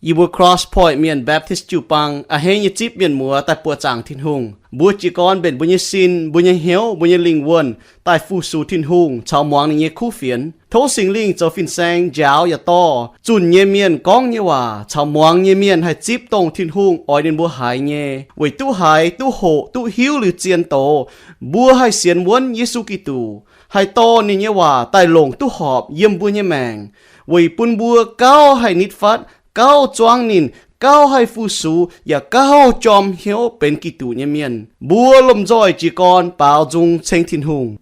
Yie mbuo Cross Point Mienh Baptist jiu-baang a'hneiv nyei zipv mienh muoz daaih buoqc zaangc Tin-Hungh. Mbuo jiez gorn mbenc mbuo nyei sin, mbuo nyei hnyouv, mbuo nyei lingh wuonh daaih fu-sux Tin-Hungh caux muangx ninh nyei kuv fienx. Tov Singx Lingh zoux fin-saeng njaaux yaac dorh zunh nyei mienh gorngv nyei waac caux muangx nyei mienh haih zipv dongh Tin-Hungh oix ninh mbuo haiz nyei, weic duqv haiz, duqv hoqc, duqv hiuv liuz zien doz, mbuo haih sienx wuonv Yesu Giduc, haih dorh ninh nyei waac daaih longc duqv horpc yiem mbuo nyei maengc, weic bun mbuo gauh haih nitv fatv, gauh zuangv ninh, gauh haih fu-sux, yaac gauh jorm hnyouv benx Giduc nyei mienh. Mbuo lomh nzoih jiez gorn baaux nzung ceng Tin-Hungh.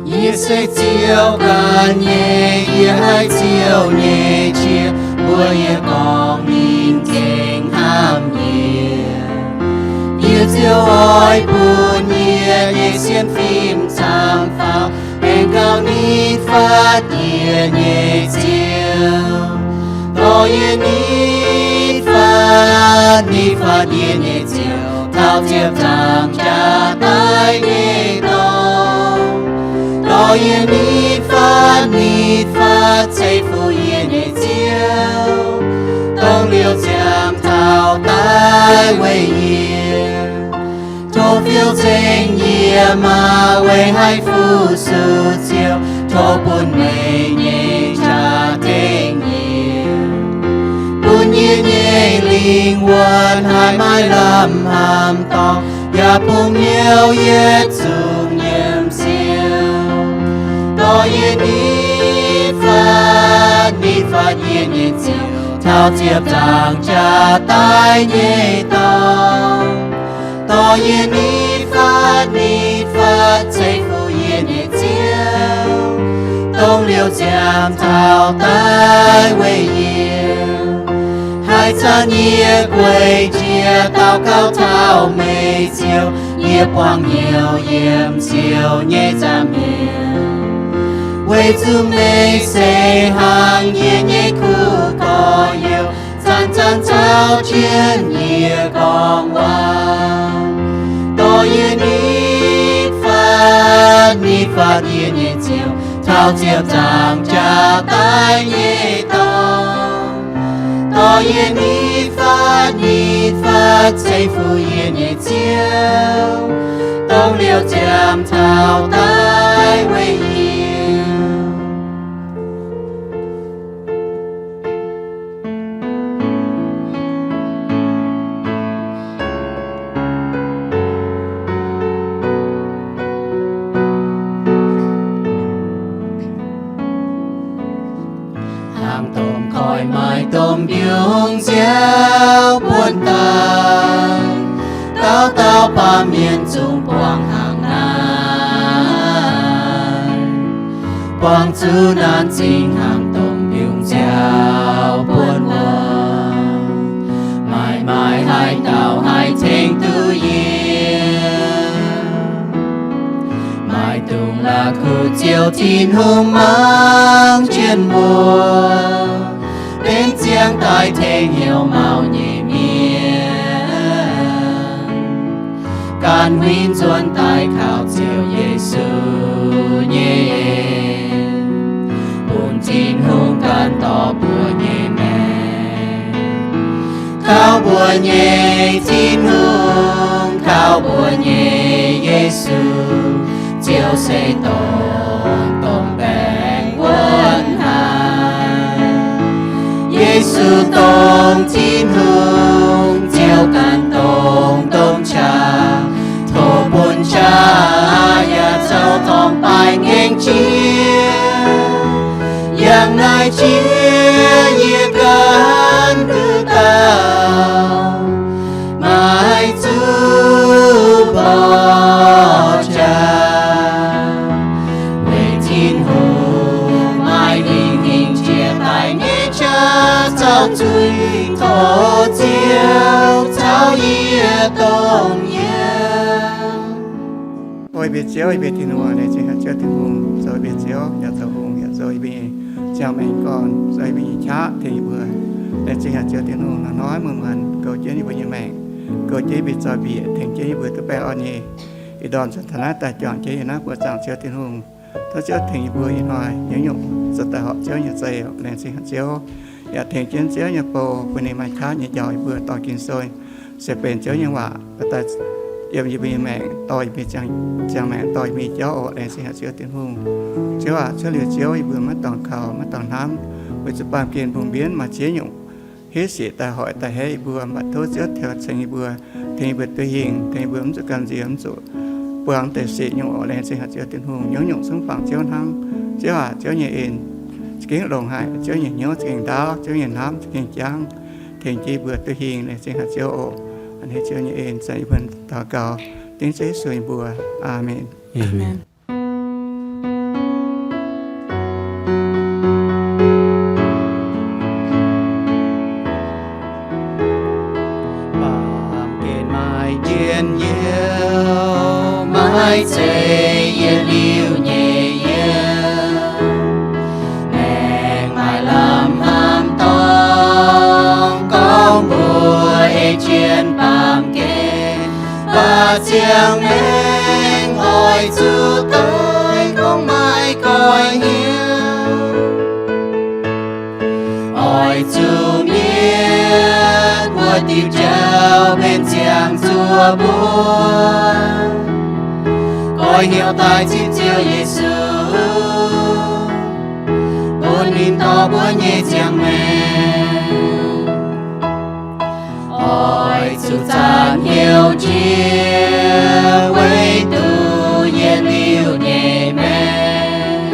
Yie se Ziouv ganh nyei, yie haih Ziouv nyei qiex mbuo, yie gorngv ninh gengh hnamv yie. Yie ziouc oix bun yie nyei sienx fim camv faaux, aengx gauh nitv fatv yie nyei Ziouv. Dorh yie nitv fatv, nitv fatv yie nyei Ziouv, taux ziepc nzaangc jaax daaih nyei dorngx. Dorh yie nitv fatv, nitv fatv ceix fuqv yie nyei Ziouv, dongh liouh ziangh taux daaih weic yie. Tov fiuv-ceng yie maah! Weic haih fu-sux Ziouv, tov bun meih nyei jaa-dingh yie, bun yie nyei lingh wuonh haih maaih lamh hnamv dorngx, yaac bungx hnyouv yietc zungv nyiemc Ziouv. Dorh yie nitv fatv, nitv fatv yie nyei Ziouv, taux ziepc nzaangc jaax daaih nyei dorngx. Dorh yie nitv fatv, nitv fatv ceix fuqv yie nyei Ziouv, dongh liouh ziangh taux daaih weic yie. Haih zanc yie gueic jiex daux gaux taux meih Ziouv, yie buangh hnyouv yiem Ziouv nyei nza'hmien. Weic zuqc meih se hnangv yie nyei kuv gorx-youz, zanc-zanc caux jienv yie gorngv waac. Dorh yie nitv fatv, nitv fatv yie nyei Ziouv, taux ziepc nzaangc jaax daaih nyei dorngx. Dorh yie nitv fatv, nitv fatv ceix fuqv yie nyei Ziouv, dongh liouh ziangh taux daaih weic yie. Hnangv domh koiv maaih domh mbiungc nziaaux buonv daaih, dauh dauh baamh mienh zungv buangh hnangv naaiv. Buangh zuqc naanc zingh hnangv domh mbiungc nziaaux buonv wuov, maaih maaih haaix dauh haih tengx duqv yie? Maaih dungx la'kuqv Ziouv Tin-Hungh mangc jienv mbuo, benx ziangh daaih tengx hnyouv mauv nyei mienh, ganh huingx nzuonx daaih kaux Ziouv Yesu nyei en, bun Tin-Hungh ganh dorh mbuo nyei maengc. Kaux mbuo nyei Tin-Hungh, kaux mbuo nyei Yesu, Ziouv se dongh domh baengh wuonv haic. Yesu dongh Tin-Hungh, Ziouv ganh dongh domh qaqv, tov bun qaqv yaac zoux torngv baengh ngaengc jiex. Yangh naaiv jiex yie ganh duqv dauh, maiv zuqc mborqv jaax, weic Tin-Hungh maaih lingh hingh jiex daaih nyei qaqv caux zuiz. Tov Ziouv caux yie dongh yiem. O yie mbuo Ziouv, yie mbuo Tin-Hungh, laengz zingh haic Ziouv Tin-Hungh zoux yie mbuo Ziouv, yaac zoux hungh, yaac zoux yie mbuo nyei ziangh maengc gorn, zoux yie mbuo nyei qaqv tengx yie mbuo. Laengz zingh haic Ziouv Tin-Hungh, hnoi-hnoi muonz-muonz goux jienv yie mbuo nyei maengc. goux jienv mbuo zaux-mbiec, tengx jienv yie mbuo duqv baengh orn nyei. Ih ndorm nzuonx taux naaiv daaih juangc jienv yie naaiv buoz zaangc Ziouv Tin-Hungh. Tov Ziouv tengx yie mbuo ih hnoi haaix nyungc zuqc daaih horpc Ziouv nyei zeih, laengz zingh haic Ziouv. Yaac tengx jienv Ziouv nyei bou bun ninh maaih qaqv nyei njaaux yie mbuo dorh Ging-Sou se benx Ziouv nyei waac daaih yiem yie mbuo nyei maengc, dorh yie mbuo nyei ziangh maengc, dorh yie mbuo nyei jauv oc. Laengz zingh haic Ziouv Tin-Hungh. Ziouv aac, cuotv liuz Ziouv yie mbuo maiv dorngc kaux, maiv dorngc hnamv, weic zuqc baamh gen mbungh mbienv maaih ziex nyungc heuv sic daaih hoic daaih haiv yie mbuo, mv baac tov Ziouv taux ceng yie mbuo, tengx yie mbuo duqv hingh, tengx yie mbuo mv zuqc gamh nziex, mv zuqc buangh deix sic nyungc oc. Laengz zingh haic Ziouv Tin-Hungh. Nyungc-nyungc cun-fangx Ziouv hnamv. Ziouv aac, Ziouv nyei en za'gengh longx haic. Ziouv nyei hnyouv za'gengh ndaauv, Ziouv nyei hnamv za'gengh jangv, tengx jienv yie mbuo duqv hingh. Laengz zingh haic Ziouv oc. A'hneiv Ziouv nyei en zanc yie mbuo daux gaux dengv Ziouv Yesu nyei mbuox. Aamen. Aamen. Baamh gen maaih njien-youh, maiv zeiz yietc liuz nyei yiem. Maengc maaih lamh hnamv dorngx, gorngv mbuox ei jien baamh gen, mv baac ziangh maengc oix zuqc daiv, gorngv maaih goiv hnyouv. Oix zuqc mietc wuov diuh jauv benx ziangh zuoqv mbuo, goiv hnyouv daaih zipv Ziouv Yesu, bun ninh dorh mbuo nyei ziangh maengc. Oix zuqc zanc hnyouv jiex, weic duqv yietc liuz nyei maengc.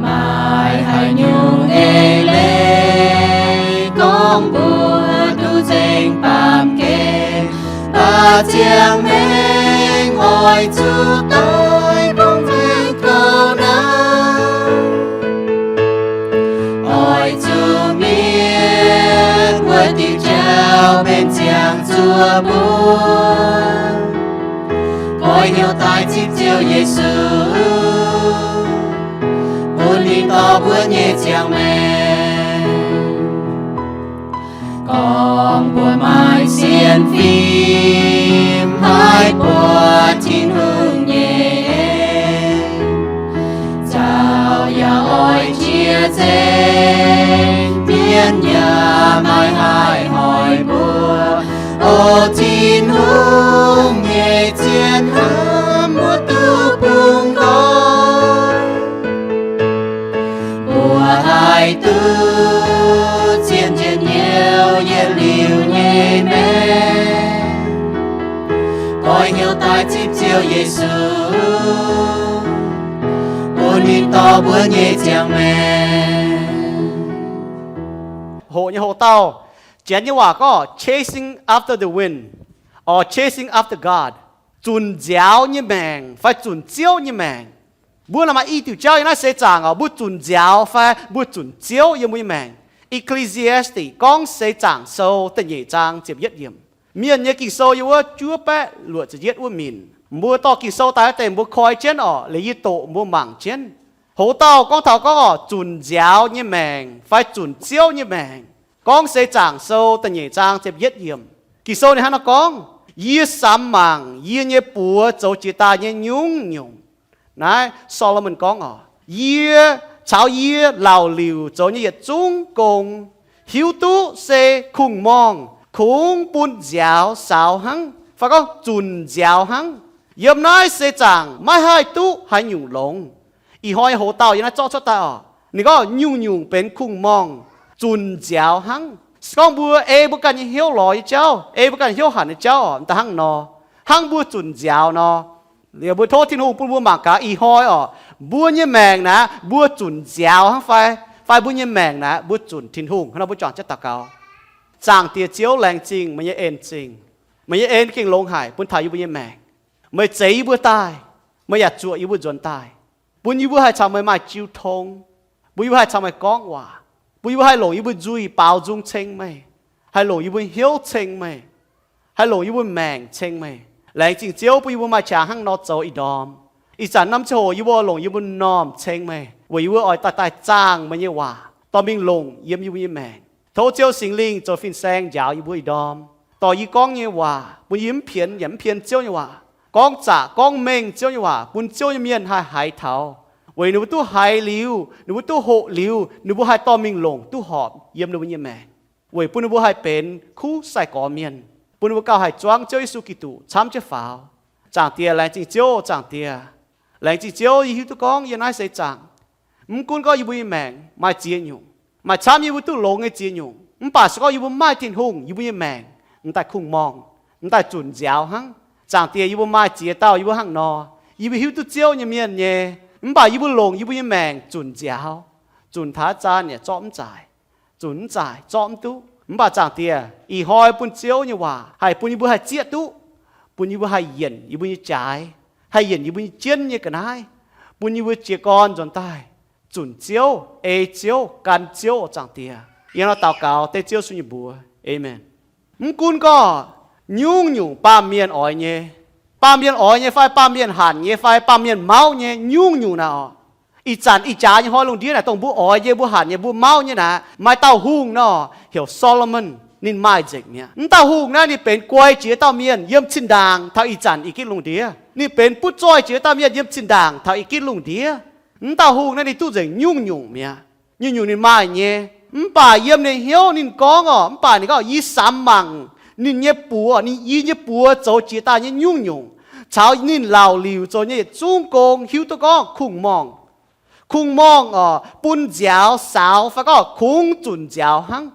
Maaih haaix nyungc eix leiz gorngv mbuo duqv nzengc baamh gen, mv baac ziangh maengc oix zuqc daiv, bungx mangc kouv naaiv. Oix zuqc mietc wuov diuh jauv benx ziangh zuoqv mbuo, goiv hnyouv daaih zipv Ziouv Yesu, bun ninh dorh mbuo nyei ziangh maengc. Gorngv mbuo maaih sienx fim, maiv buatc Tin-Hungh nyei en, nzauh yaac oix jiex nzengc, mienh yaac maiv haih hoic mbuo. O Tin-Hungh nyei zien hnamv, mbuo duqv bungx nqoi. Mbuo haih duqv zien njien-youh yietc liuz nyei maengc, goiv hnyouv daaih zipv Ziouv Yesu, bun ninh dorh mbuo nyei ziangh maengc. Hoqc nyei hoc-dauh, Janx nyei waac gorngv chasing after the wind or chasing after God, zunc nziaaux nyei maengc fai zunc Ziouv nyei maengc. Mbuo naaic maaih i diuc jauv yiem naaiv seix zaangc oc, mbuo zunc nziaaux fai mbuo zunc Ziouv yiem mbuo nyei maengc. Ecclesiastes gorngv Seix Zaangc Sou da'nyeic zaang ziepc yietv yiemc. Mienh nyei Ging-Sou yiem wuov juov baeqv luoqc ziepc yietv wuov minc. Mbuo dorh Ging-Sou daaih wuov deix mbuo koi jienv oc, liuz yie doqc mbuo mangc jienv. Hoz dauh gorngv taux gorngv oc, zunc nziaaux nyei maengc fai zunc Ziouv nyei maengc. Gorngv Seix Zaangc Sou da'nyeic zaang ziepc yietv yiemc. Ging-Sou ninh hnangv naaiv gorngv, yie samx mangc yie nyei buoz zoux jiex daaih nyei nyungc-nyungc. Naaiv Solomon gorngv oc, yie caux yie laauc liuc zoux nyei yietc zungv gong, hiuv duqv se kungx-morngh kungx bun nziaaux saaux hnangv, fai gorngv zunc nziaaux hnangv. Yiem naaiv seix zaangc maiv haih duqv haaix nyungc longx. Ih hnoi hoz dauh yiem naaiv zorqv cuotv daaih oc. Ninh gorngv nyungc-nyungc benx kungx-morngh, zunc nziaaux hnangv. Se gorngv mbuo ei mbuo ganh nyei hnyouv lorz nyei jauv, ei mbuo ganh hnyouv hanc nyei jauv oc, m'daaih hnangv nor, hnangv mbuo zunc nziaaux nor. Liuz mbuo tov Tin-Hungh bun mbuo mangc gaax ih hnoi oc, mbuo nyei maengc naaic mbuo zunc nziaaux hnangv fai, fai mbuo nyei maengc naaic mbuo zunc Tin-Hungh hnangv nor. Mbuo juangc jienv daux gaux. Zaangc Diex Ziouv, laengz zingh meih nyei en-zingh. Meih nyei en gengh longx haic bun taux yie mbuo nyei maengc. Meih zeix yie mbuo daaih, meih yaac zuoqc yie mbuo nzuonx daaih, bun yie mbuo haih caux meih maaih jiu tong, bun yie mbuo haih caux meih gorngv waac, bun yie mbuo haih longc yie mbuo nzuih baaux nzung ceng meih, haih longc yie mbuo hnyouv ceng meih, haih longc yie mbuo maengc ceng meih. Laengz zingh Ziouv bun yie mbuo maaih qangx hnangv nor zoux ih ndorm. Ih zanc norm ziangh hoc yie mbuo longc yie mbuo m'normh ceng meih, weic yie mbuo oix daaih daaih zaangh meih nyei waac dorh mingh longc yiem yie mbuo nyei maengc. Tov Ziouv Singx Lingh zoux fin-saeng njaaux yie mbuo ih ndorm. dorh yie gorngv nyei waac, bun yie mv pienx yaac mv pien Ziouv nyei waac, gorngv zaqc gorngv mengh Ziouv nyei waac bun Ziouv nyei mienh haih haiz taux, weic ninh mbuo duqv haiz liuz, ninh mbuo duqv hoqc liuz, ninh mbuo haih dorh mingh longc duqv horpc yiem ninh mbuo nyei maengc, weic bun ninh mbuo haih benx kuv sai-gorx mienh, bun ninh mbuo gauh haih zuangv Ziouv Yesu Giduc camv jienv faaux. Zaangc Diex, laengz zingh Ziouv. Zaangc Diex, laengz zingh Ziouv, yie hiuv duqv gorngv yiem naaiv seix zaangc, mv gunv gorngv yie mbuo nyei maengc maaih ziex nyungc, maaih camv yie mbuo duqv longx nyei ziex nyungc, mv baac se gorngv yie mbuo maaih Tin-Hungh, yie mbuo nyei maengc m'daaih kungx-morngh, m'daaih zunc nziaaux hnangv. Zaangc Diex, yie mbuo maaih ziex dauh yie mbuo hnangv nor. Yie mbuo hiuv duqv Ziouv nyei mienh nyei, mv baac yie mbuo longc yie mbuo nyei maengc zunc nziaaux, zunc taux zaanc yaac zorqv mv zaaic, zunc mv zaaic, zorqv mv duqv. Mv baac Zaangc Diex, ih hnoi bun Ziouv nyei waac haih bun yie mbuo haih zieqv duqv, bun yie mbuo haih yienc yie mbuo nyei jaaix, haih yienc yie mbuo nyei jienv nyei ga'naaiv, bun yie mbuo jiez gorn nzuonx daaih zunc Ziouv, ei Ziouv, gan Ziouv. Zaangc Diex, yie nor daux gaux dengv Ziouv Yesu nyei mbuox, aamen. Mv gunv gorngv nyungc-nyungc baamh mienh oix nyei, baamh mienh oix nyei fai baamh mienh hanc nyei fai baamh mienh mauv nyei nyungc-nyungc naaic oc, ih zanc ih jaax nyei hnoi lungh ndiev naaic dongh mbuo oix nyei, mbuo hanc nyei, mbuo mauv nyei naaic, maaih dauh hungh nor, heuc Solomon, ninh maaih nzengc mi'aqv. Mv dauh hungh naaiv ninh benx guai jiex dauh mienh yiem zinh ndaangc taux ih zanc ih gitv lungh ndiev. Ninh benx butv zoih jiex dauh mienh yiem zinh ndaangc taux ih gitv lungh ndiev. Mv dauh hungh naaiv ninh duqv nzengc nyungc-nyungc mi'aqv. Nyungc-nyungc ninh maaih nyei. Mv baac yiem ninh hnyouv ninh gorngv oc, mv baac ninh gorngv, yie samx mangc ninh nyei buoz, ninh i nyei buoz zoux jiex daaih nyei nyungc-nyungc, caux ninh laauc liuc zoux nyei yietc zungv gong hiuv duqv gorngv kungx-morngh, kungx-morngh oc, bun nziaaux saaux fai gorngv kungx zunc nziaaux hnangv.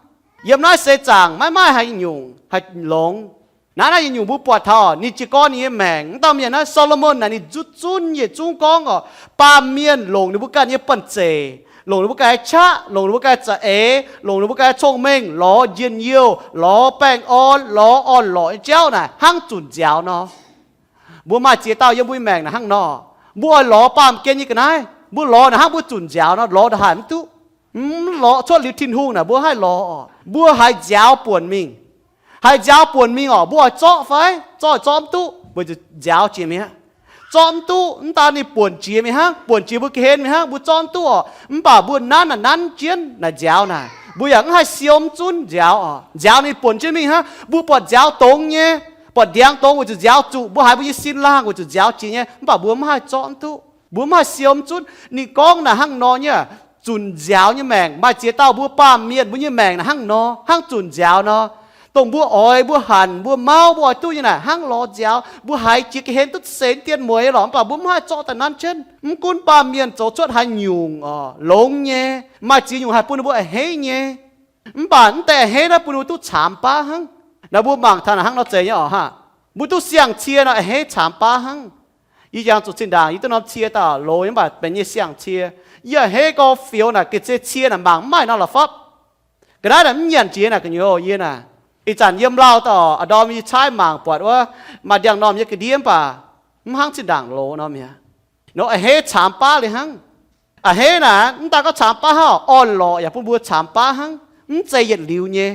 Yiem naaiv seix zaangc maiv maaih haaix nyungc haih longx. Naaiv naaiv nyungc-nyungc mbuo buatc taux ninh jiez gorn ninh nyei maengc, mv dauh mienh naaiv Solomon naaic ninh zutv zunv yietc zungv gorngv oc, baamh mienh longc ninh mbuo ganh nyei banh zeic, longc ninh mbuo ganh nyei qaqv, longc ninh mbuo ganh nyei za'eix, longc ninh mbuo ganh nyei cong-mengh lorz njien-youh, lorz baengh orn, lorz orn-lorqc nyei jauv naaic hnangv zunc nziaaux nor. Mbuo maaih ziex dauh yiem mbuo nyei maengc naaic hnangv nor. Mbuo oix lorz baamh gen nyei ga'naaiv, mbuo lorz naaic hnangv mbuo zunc nziaaux nor, lorz ndongc haaix mv duqv. Mv lorz cuotv liuz Tin-Hungh naaic mbuo haih lorz oc. Mbuo haiz nziaaux buonc mingh, haiz nziaaux buonc mingh oc, mbuo oix zorqv fai? Zorqv, zorqv mv duqv weic zuqc nziaaux jiex mi'aqv. Zorqv mv duqv, mv daan ninh buonc jiex mingh hnangv, buonc jiex mbuo ga'hlen mingh hnangv, mbuo zorqv mv duqv oc. Mv baac mbuo nanv naaic nanv jienv naaic nziaaux naaic, mbuo yaac mv haih siou mv zunv nziaaux oc. Nziaaux ninh buonc jienv mingh hnangv. Mbuo buatc nziaaux dongz nyei, buatc ndiangx dongz weic zuqc nziaaux zuqc, mbuo haiz mbuo nyei sin laangh weic zuqc nziaaux jiex nyei, mv baac mbuo mv haih zorqv mv duqv. Mbuo mv haih siou mv zunv. Ninh gorngv naaic hnangv nor nyei, zunc nziaaux nyei maengc maaih ziex dauh mbuo baamh mienh mbuo nyei maengc naaic hnangv nor, hnangv zunc nziaaux nor. Dongh mbuo oix, mbuo hanc, mbuo mauv, mbuo oix duqv nyei naaic hnangv lorz nziaaux. Mbuo haiz jiex ga'hlen duqv seix dien mueiz lorqc, mv baac mbuo mv haih zorqv daaih nanv jienv. Mv gunv baamh mienh zoux cuotv haaix nyungc oc, longx nyei, maaih ziex nyungc haih bun ninh mbuo a'hneiv nyei. Mv baac mv deix a'hneiv naaiv bun ninh mbuo duqv caamx baav hnangv. Naaiv mbuo mangc taux naaic hnangv nor zeiz nyei oc haah. Mbuo duqv siang-cie nor a'hneiv caamx baav hnangv. Yie jangx zuqc zinh ndaangc yie duqv norm cie dauh loz nyei, mv baac benx nyei siang-cie. Yie a'hneiv gorx fioux naaic ga'zeix cie naaic mangc mv maaih norm la'fapv. Ga'naaiv naaic mv nyanc jiex naaic gu'nyuoz yie naaic. Ih zanc yiem lauh dauh a'ndorm yie caaiv mangc buatc wuov maaih ndiangx-normh nyei ga'ndiev mv baac mv hnangv zinh ndaangc loz nor mi'aqv. Nor a'hneiv caamx baav liuz hnangv. A'hneiv naaic mv daan gorngv caamx baav hnangv, orn-lorqc yaac bun mbuo caamx baav hnangv, mv zeiz yietc liuz nyei.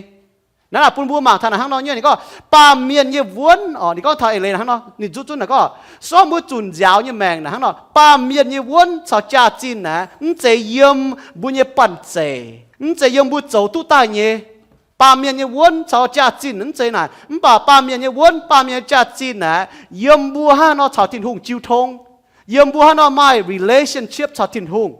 Naaiv naaic bun mbuo mangc taux naaic hnangv nor nyei, ninh gorngv baamh mienh nyei wuonv oc, ninh gorngv taux eix leiz naaic hnangv nor, ninh zuqc zunv naaic gorngv, se gorngv mbuo zunc nziaaux nyei maengc naaic hnangv nor, baamh mienh nyei wuonv caux jaax-zinh naaic mv zeiz yiem mbuo nyei banh zeic, mv zeiz yiem mbuo zoux duqv daaih nyei. Baamh mienh nyei wuonv caux jaax-zinh mv zeiz naaic, mv baac baamh mienh nyei wuonv, baamh mienh nyei jaax-zinh naaic yiem mbuo hnangv nor caux Tin-Hungh jiu tong, yiem mbuo hnangv nor maaih relationship caux Tin-Hungh.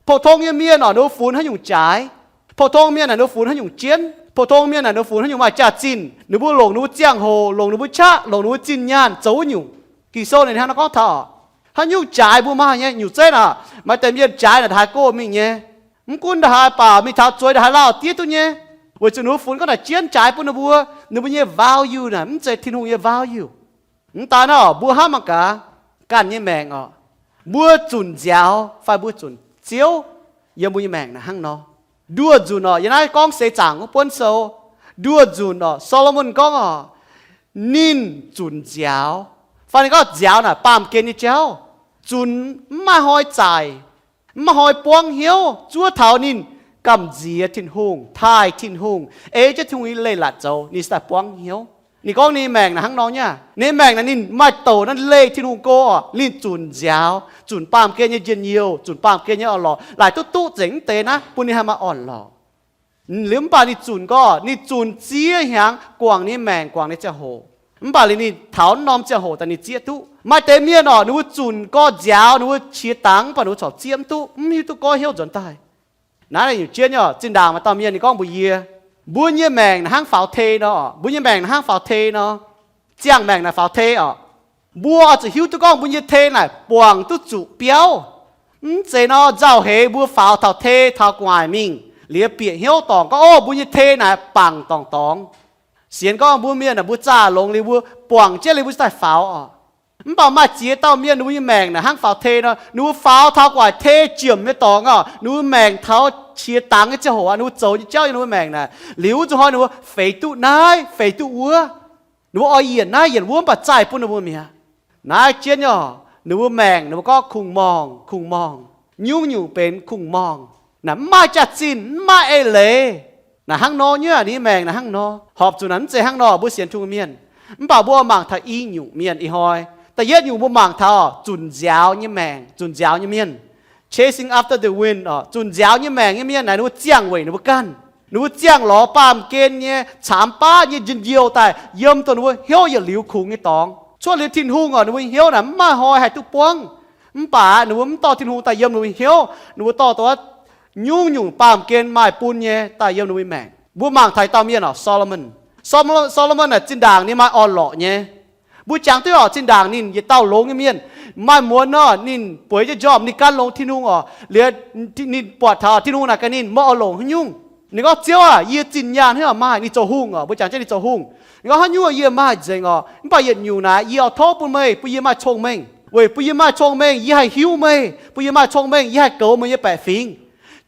Pou-tong nyei mienh oc, ninh mbuo funx haaix nyungc jaaix? Pou-tong mienh naaic ninh mbuo funx haaix nyungc jienv? Pou-tong mienh naaic ninh mbuo funx haaix nyungc maaih jaax-zinh? Ninh mbuo longc ninh mbuo ziangh hoc, longc ninh mbuo qaqv, longc ninh mbuo zinh nyaanh zoux wuov nyungc. Ging-Sou ninh hnangv nor gorngv taux, haaix nyungc jaaix mbuo maaih nyei nyungc zeiv naaic, maaih deix mienh jaaix naaic ndongc haaix go mingh nyei. Mv gunv ndongc haaix baac mingh taux zueiz ndongc haaix lauh diev duqv nyei, weic zuqc ninh mbuo funx gorngv naaic jienv jaaix bun ninh mbuo, ninh mbuo nyei value naaic mv zeiz Tin-Hungh nyei value. Mv daan naaiv oc, mbuo hnamv mangc gaax, ganh nyei maengc oc, mbuo zunc nziaaux fai mbuo zunc Ziouv yiem mbuo nyei maengc naaic hnangv nor. Nduoh nzunc oc, yiem naaiv gorngv seix zaangc wuov buonv sou, nduoh nzunc oc, Solomon gorngv oc, ninh zunc nziaaux, fai ninh gorngv nziaaux naaic baamh gen nyei jauv, zunc mv maaih hnoi zaaic, mv maaih hnoi buangv hnyouv, zuov taux ninh gamh nziex Tin-Hungh, taaih Tin-Hungh, ei jienv Tin-Hungh nyei leiz-latc zoux, ninh se daaih buangv hnyouv. Ninh gorngv ninh maengc naaic hnangv nor nyei aqv. Ninh maengc naaic ninh maaih douc naaiv leih Tin-Hungh go oc, ninh zunc nziaaux, zunc baamh gen nyei njien-youh, zunc baamh gen nyei orn-lorqc, laaic duqv duqv nzengc mv deix naaiv bun ninh haih maaih orn-lorqc. Liuz mv baac ninh zunc gorqv, ninh zunc ziex hnyangx guangc ninh maengc, guangc ninh ziangh hoc. Mv baac liuz ninh taux norm ziangh hoc daaih ninh zieqv duqv. Maaih deix mienh orqc, ninh mbuo zunc gorqv nziaaux, ninh mbuo qiex dangx, mv baac ninh mbuo corc zieqv mv duqv, mv hiuv duqv gorngv hnyouv nzuonx daaih. Naaiv naaic nyungc jienv nyei orqc, zinh ndaangc maaih dauh mienh ninh gorngv mbuox yie, mbuo nyei maengc naaic hnangv faaux tei nor, mbuo nyei maengc naaic hnangv faaux tei nor, ziangh maengc naaic faaux tei orqc. Mbuo oix zuqc hiuv duqv gorngv mbuo nyei tei naaic buangc duqv zuqc biauv. Mv zeiz nor nzauh heix mbuo faaux taux tei taux gu'nguaaic mingh, liuz bieqc hnyouv dorngc gorngv, ov, mbuo nyei tei naaic bangc dorngc dorngx. Sienx gorngv mbuo mienh naaic mbuo zaah longx liuz mbuo buangc jienv liuz mbuo daaih faaux orqc. Mv baac maaih ziex dauh mienh ninh mbuo nyei maengc naaic hnangv faaux tei nor, ninh mbuo faaux taux gu'nguaaic tei jiemc nyei dorngx orqc, ninh mbuo maengc taux qiex dangx nyei ziangh hoc aqv, ninh mbuo zoux nyei jauv yiem ninh mbuo maengc naaic, liuz wuov zuqc hnoi ninh mbuo feix duqv naaiv feix duqv wuov. Ninh mbuo oix yienc naaiv yienc wuov mv baac zaih bun ninh mbuo mi'aqv. Naaiv jienv nyei orqc, ninh mbuo maengc ninh mbuo gorngv kungx-morngh kungx-morngh, nyungc-nyungc benx kungx-morngh. Naaic mv maaih jaax-zinh, mv maaih eix leiz. Naaic hnangv nor nyei, ninh nyei maengc naaic hnangv nor. Horpc zuqc naaic mv zeiz hnangv nor mbuo sienx Tin-Hungh mienh. Mv baac mbuo mangc taux i nyungc mienh ih hnoi. Da'yietv nyungc mbuo mangc taux orqc, zunc nziaaux nyei maengc, zunc nziaaux nyei mienh. Chasing after the wind orqc, zunc nziaaux nyei maengc nyei mienh naaic ninh mbuo ziangh weic ninh mbuo ganh. Ninh mbuo ziangh lorz baamh gen nyei caamx baav nyei njien-youh daaih yiem dongh ninh mbuo hnyouv yietc liuz kungx nyei dorngx. Cuotv liuz Tin-Hungh orqc, ninh mbuo hnyouv naaic mv maaih hnoi haih duqv buangv. Mv baac ninh mbuo mv dorh Tin-Hungh daaih yiem ninh mbuo hnyouv, ninh mbuo dorh dongh nyungc-nyungc baamh gen maaih bun nyei daaih yiem ninh mbuo maengc. Mbuo mangc taux dauh mienh orqc, Solomon. Solomon, Solomon naaic zinh ndaangc ninh maaih orn-lorqc nyei. Mbuo jangx duqv orqc, zinh ndaangc ninh yietc dauh longx nyei mienh. Maaih muonz orqc, ninh bueix jienv njormh, ninh gan longx Tin-Hungh orqc. Liuz ninh buatc taux Tin-Hungh naaic gaax ninh, meih oix longc haaix nyungc? Ninh gorngv, Ziouv aac, yie zinh nyaanh hnangv maaih. Ninh zoux hungh orqc, mbuo jangx jienv ninh zoux hungh. Ninh gorngv, Haaix nyungc yie maaih nzengc orqc, mv baac yietc nyungc naaic yie oix tov bun meih, bun yie maaih cong-mengh. Weic bun yie maaih cong-mengh yie haih hiuv meih, bun yie maaih cong-mengh yie haih goux meih nyei baeqc fingx.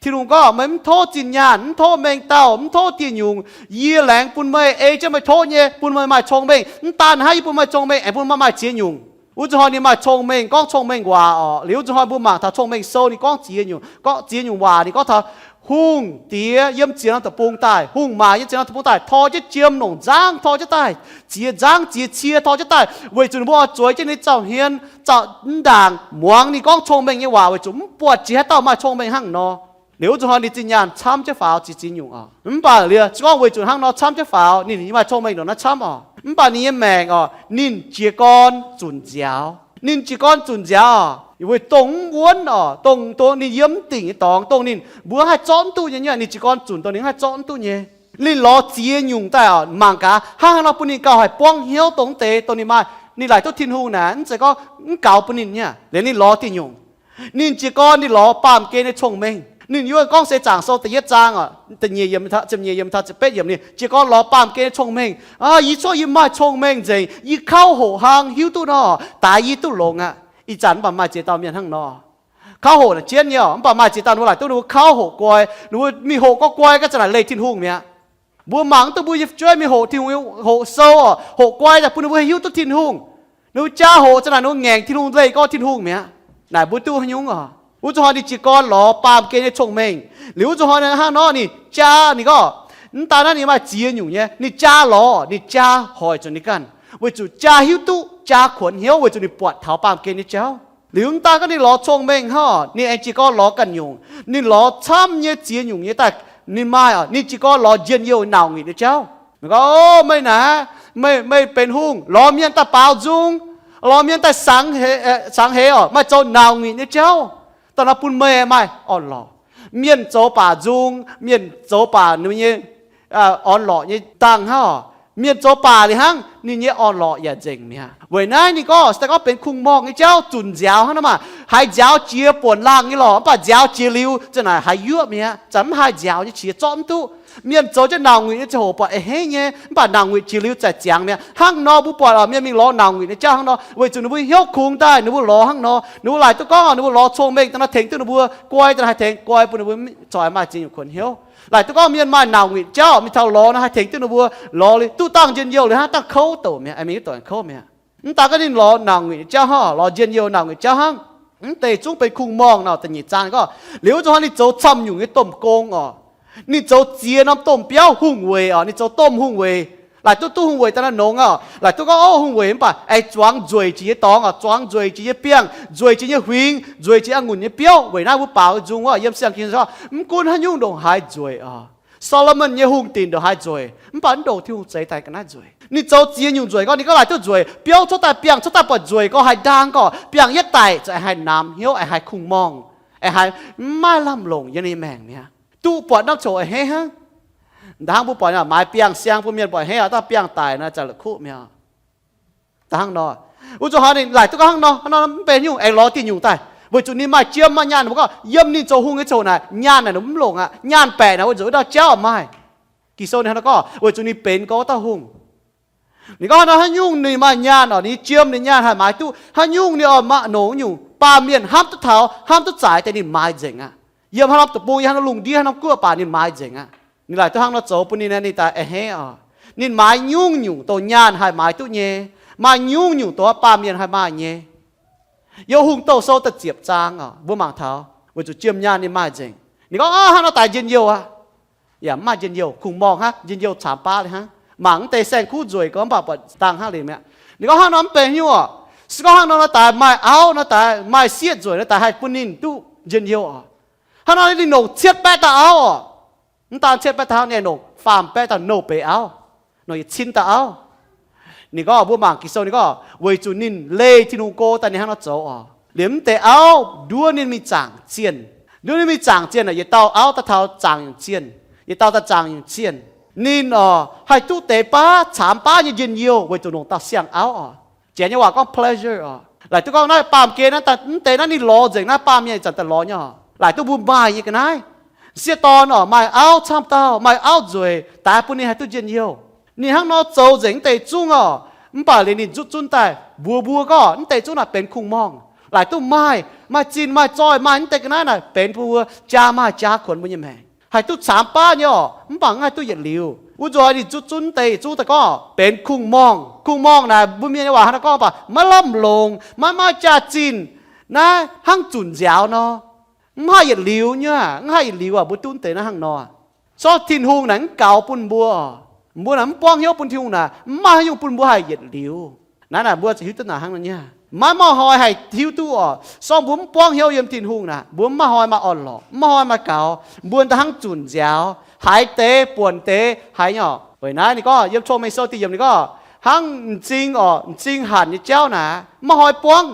Tin-Hungh gorngv, Meih mv tov zinh nyaanh, mv tov mengh dauh, mv tov dieh nyungc. Yie laengz bun meih, ei jienv meih tov nyei, bun meih maaih cong-mengh. Mv daan hnangv, yie bun meih cong-mengh aengx bun meih maaih ziex nyungc. Wuov zuqc hnoi ninh maaih cong-mengh, gorngv cong-mengh waac orqc. Liuz wuov zuqc hnoi mbuo mangc taux Cong-Mengh Sou ninh gorngv ziex nyungc, gorngv ziex nyungc waac. Ninh gorngv taux hungh diex yiem ziex norm deic-bung daaih, hungh maaz yiem ziex norm deic-bung daaih tor jienv jiem longc nzangv, tor jienv daaih ziex nzangv ziex cie tor jienv daaih, weic zuqc ninh mbuo oix zueiz jienv ninh zauh hmien, zauh mv ndaangc muangx ninh gorngv cong-mengh nyei waac, weic zuqc mv buatc jiex haaix dauh maaih cong-mengh hnangv nor. Liuz wuov zuqc hnoi ninh zinh nyaanh camv jienv faaux ziex ziex nyungc orqc. Mv baac liuz se gorngv weic zuqc hnangv nor camv jienv faaux, ninh maaih cong-mengh ndongc naaiv camv orqc. Mv baac ninh nyei maengc orqc, ninh jiez gorn zunc nziaaux. Ninh jiez gorn zunc nziaaux orqc, weic dongh mv wuonv orqc, dongh, dongh ninh yiem mv dingc nyei dorngx, dongh ninh mbuo haih zorqv mv duqv nyei, ninh jiez gorn zunc dongh ninh haih zorqv mv duqv nyei. Ninh lorz ziex nyungc daaih orqc, mangc gaax hnangv haaix nor bun ninh gauh haih buangv hnyouv dongh deix dongh ninh maaih, ninh laaic duqv Tin-Hungh naaic, mv zeiz gorngv mv gaux bun ninh nyei. Liuz ninh lorz dieh nyungc. Ninh jiez gorn ninh lorz baamh gen nyei cong-mengh. Ninh yiem Gorngv Seix Zaangc Sou da'yietv zaang orqc, ziepc nyeic yiemc taux ziepc betv yiemc, ninh jiez gorn lorz baamh gen nyei cong-mengh. Aa, yie cuotv yie maaih cong-mengh nzengc, yie kauv hoqc hnangv, hiuv duqv nor, daaix yie duqv longx aqv. Ih zanc mv baac maaih ziex dauh mienh hnangv nor. Kauv hoqc naaic jienv nyei orqc, mv baac maaih ziex dauh ninh mbuo laaic duqv ninh mbuo kauv hoqc guai, ninh mbuo mingh hoqc gorngv guai gaax zanc naaic leih Tin-Hungh mi'aqv. Mbuo mangc duqv mbuo nyei fu'jueiv mingh hoqc Tin-Hungh hoqc sou orqc, hoqc guai daaih bun ninh mbuo hiuv duqv Tin-Hungh. Ninh mbuo jaa hoqc zanc naaic ninh mbuo ngaengc Tin-Hungh leih gorngv Tin-Hungh mi'aqv. Naaic mbuo duqv haaix nyungc orqc? Wuov zuqc hnoi ninh jiez gorn lorz baamh gen nyei cong-mengh. Liuz wuov zuqc hnoi hnangv nor ninh jaa, ninh gorngv, mv daan naaiv ninh maaih ziex nyungc nyei, ninh jaa lorz, ninh jaa hoic zuqc ninh ganh, weic zuqc jaa hiuv duqv, jaa kuonx hnyouv weic zuqc ninh buatc taux baamh gen nyei jauv. Liuz mv daan gorngv ninh lorz cong-mengh hnangv, ninh aengx jiez gorn lorz ganh nyungc. Ninh lorz camv nyei ziex nyungc nyei daaih, ninh maaih, ninh jiez gorn lorz njien-youh nauc nguitc nyei jauv. Ninh gorngv, O, meih naaic, meih, meih benx hungh, lorz mienh daaih baaux nzung, lorz mienh daaih sangx heix orqc, maaih zoux nauc nguitc nyei jauv, daaih nor bun meih maaih orn-lorqc. Mienh zoux baac nzung, mienh zoux baac ninh nyei orn-lorqc nyei dangh hnangv orqc. Mienh zoux baac liuz hnangv, ninh nyei orn-lorqc yaac nzengc mi'aqv. Weic naaiv ninh gorngv, se daaih gorngv benx kungx-morngh nyei jauv, zunc nziaaux hnangv nor maah, haiz nziaaux jiex buonc laangh nyei lorqc, mv baac nziaaux jiex liuz zanc naaic haiz yuoqv mi'aqv. Zanc mv haih nziaaux nyei qiex zorqv mv duqv. Mienh zoux jienv nauc nguitc nyei ziangh hoc buatc a'hneiv nyei, mv baac nauc nguitc jiex liuz zaaih ziangx mi'aqv. Hnangv nor mbuo buatc orqc, mienh mingh lorz nauc nguitc nyei jauv hnangv nor, weic zuqc ninh mbuo hnyouv kungx daaih, ninh mbuo lorz hnangv nor, ninh mbuo laaic duqv gorngv ninh mbuo lorz cong-mengh daaih nor tengx duqv ninh mbuo guai, daaih nor haih tengx guai bun ninh mbuo corc maaih ziex nyungc kuonx hnyouv. Laaic duqv gorngv mienh maaih nauc nguitc jauv mingh taux lorz nor haih tengx duqv ninh mbuo lorz liuz duqv dangh njien-youh liuz hnangv dangh kouv douc mi'aqv, mingh duqv doic kouv mi'aqv. Mv daaih gorngv ninh lorz nauc nguitc jauv hnangv, lorz njien-youh nauc nguitc jauv hnangv, mv deix zungv benx kungx-morngh nor. Da'nyeic zaang gorngv, liuz wuov zuqc hnoi ninh zoux camv nyungc nyei domh gong orqc. Ninh zoux ziex norm domh biauv hungh weic orqc, ninh zoux domh hungh weic. Laaic duqv duqv hungh weic daaih nor nongx orqc. Laaic duqv gorngv, O, hungh weic mv baac aengx zuangx nzueic jiex nyei dorngx orqc, zuangx nzueic jiex nyei biangh, nzueic jiex nyei huingx, nzueic jiex a'ngunc nyei biouv. Weic naaiv mbuo baaux nzung wuov yiem siang-ging gorngv, mv gunv haaix nyungc ndongc haaix nzueic orqc, Saa^lo^morn nyei hungh dinc ndongc haaix nzueic, mv baac mv ndongc Tin-Hungh zeix daaih ga'naaiv nzueic. Ninh zoux ziex nyungc nzueic gorngv, ninh gorngv laaic duqv nzueic, biouv cuotv daaih biangh cuotv daaih buatc nzueic gorngv haih ndaang gorngv, biangh yietv daic za'gengh haih namx hnyouv, aengx haih kungx-morngh, aengx haih mv maaih lamh longc yiem ninh maengc mi'aqv. Duqv buatc norm coc a'hneiv hnangv. Ndaangc mbuo buatc maaiz biangh siang bun mienh buatc a'hneiv, daaih biangh daic nor, za'la'kuqv mi'aqv. Da'hnangv nor, wuov zuqc haaix ninh laaic duqv gorngv hnangv nor, hnangv nor mv benx nyungc, aengx lorz diuh nyungc daaih, weic zuqc ninh maaih jiem maaih nyaanh. Mbuo gorngv yiem ninh zoux hungh nyei coc naaic, nyaanh naaic ninh mv longc aqv. Nyaanh baeqc naaic weic zuqc wuov dauh jauv maaih. Ging-Sou ninh hnangv nor gorngv, weic zuqc ninh benx gorngv wuov dauh hungh. Ninh gorngv hnangv nor, haaix nyungc ninh maaih nyaanh oc, ninh jiem ninh nyaanh haih maaiz duqv, haaix nyungc ninh oix mangc nongc nyungc, baamh mienh hnamv duqv taux hnamv duqv zaaix deix ninh maaiz nzengc aqv. Yiem haaix norm deic-bung, yiem haaix norm lungh ndiev, haaix norm guoqv baac ninh maaiz nzengc aqv. Ninh laaic duqv hnangv nor zoux bun ninh, ninh daaih a'hneiv oc. Ninh maaiz nyungc-nyungc dongh nyaanh haih maaiz duqv nyei, maaih nyungc-nyungc dongh baamh mienh haih maaih nyei. Yiem Hungh Douh Sou da'ziepc zaang oc, mbuo mangc taux weic zuqc jiem nyaanh ninh maaih nzengc. Ninh gorngv, aav, hnangv nor daaih njien-youh aqv. Yaac mv maaih njien-youh, kungx-morngh hnangv, njien-youh caamx baav liuz hnangv. Mangc mv deix saeng-kuv nzueic gorngv mv baac buatc dangh hnangv liuz mi'aqv. Ninh gorngv hnangv nor mv benx nyungc oc. Se gorngv hnangv nor, nor daaih maaih auv nor, daaih maaih sieqv nzueic nor, daaih haih bun ninh duqv njien-youh oc. Hnangv nor ninh longc cietv baeqv dauh auv oc. Mv daan cietv baeqv dauh, ninh longc faam baeqv dauh nouh beiz auv, longc yietc cin dauh auv. Ninh gorngv, mbuo mangc Ging-Sou ninh gorngv, weic zuqc ninh leih Tin-Hungh go daaih ninh hnangv nor zoux oc. Liemh mv deix auv nduov ninh mingh zaangc zienh. Nduov ninh mingh zaangc zienh aeqv, yietc dauh auv daaih taux zaangc nyungc zienh, yietc dauh daaih zaangc nyungc zienh. Ninh oc haih duqv deix baav caamx baav nyei njien-youh weic zuqc longc dauh siang-auv oc. Janx nyei waac gorngv pleasure oc. Laaic duqv gorngv naaiv baamh gen naaiv, mv deix naaiv ninh lorz nzengc naaiv, baamh mienh zanc daaih lorz nyei oc. Laaic duqv mbuo maaih nyei ga'naaiv. Sieqv dorn oc, maaih auv camv dauh, maaih auv nzueic, daaih bun ninh haih duqv njien-youh. Ninh hnangv nor zoux nzengc mv deix zungv oc. Mv baac liuz ninh nzutv zunv daaih mbuox mbuo gorngv mv deix zungv naaic benx kungx-morngh. Laaic duqv maaih, maaih zinh maaih zoih, maaih mv deix ga'naaiv naaic benx bun mbuo jaa maaih jaa kuonx mbuo nyei maengc, haih duqv caamx baav nyei oc, mv baac mv haih duqv yietc liuz. Wuov nzunc ninh nzutv zunv mv deix yietc zungv daaih gorngv benx kungx-morngh. Kungx-morngh naaic mbuo mienh nyei waac hnangv naaiv gorngv baac maiv lamh longc, maiv maaih jaax-zinh, naaiv hnangv zunc nziaaux nor. Mv haih yietc liuz nyei, mv haih yietc liuz aac, mbuo duqv mv deix naaiv hnangv nor. Sortv Tin-Hungh naaic mv gaux bun mbuo. Mbuo naaic mv buangv hnyouv bun Tin-Hungh naaic, mv maaih haaix nyungc bun mbuo haih yietc liuz. Naaiv naaic mbuo ziouc hiuv duqv naaic hnangv nor nyei. Maiv maaih hnoi haih hiuv duqv oc. Sortv mbuo mv buangv hnyouv yiem Tin-Hungh naaic, mbuo mv maaih hnoi maaih orn-lorqc, mv maaih hnoi maaih gaux. Mbuo daaih hnangv zunc nziaaux, haiz deix buonc deix haiz nyei oc. Weic naaiv ninh gorngv yiem Cong-Mengh Sou da'yietv yiemc ninh gorngv, hnangv m'zing oc, m'zing hanc nyei jauv naaic maiv hnoi buangv.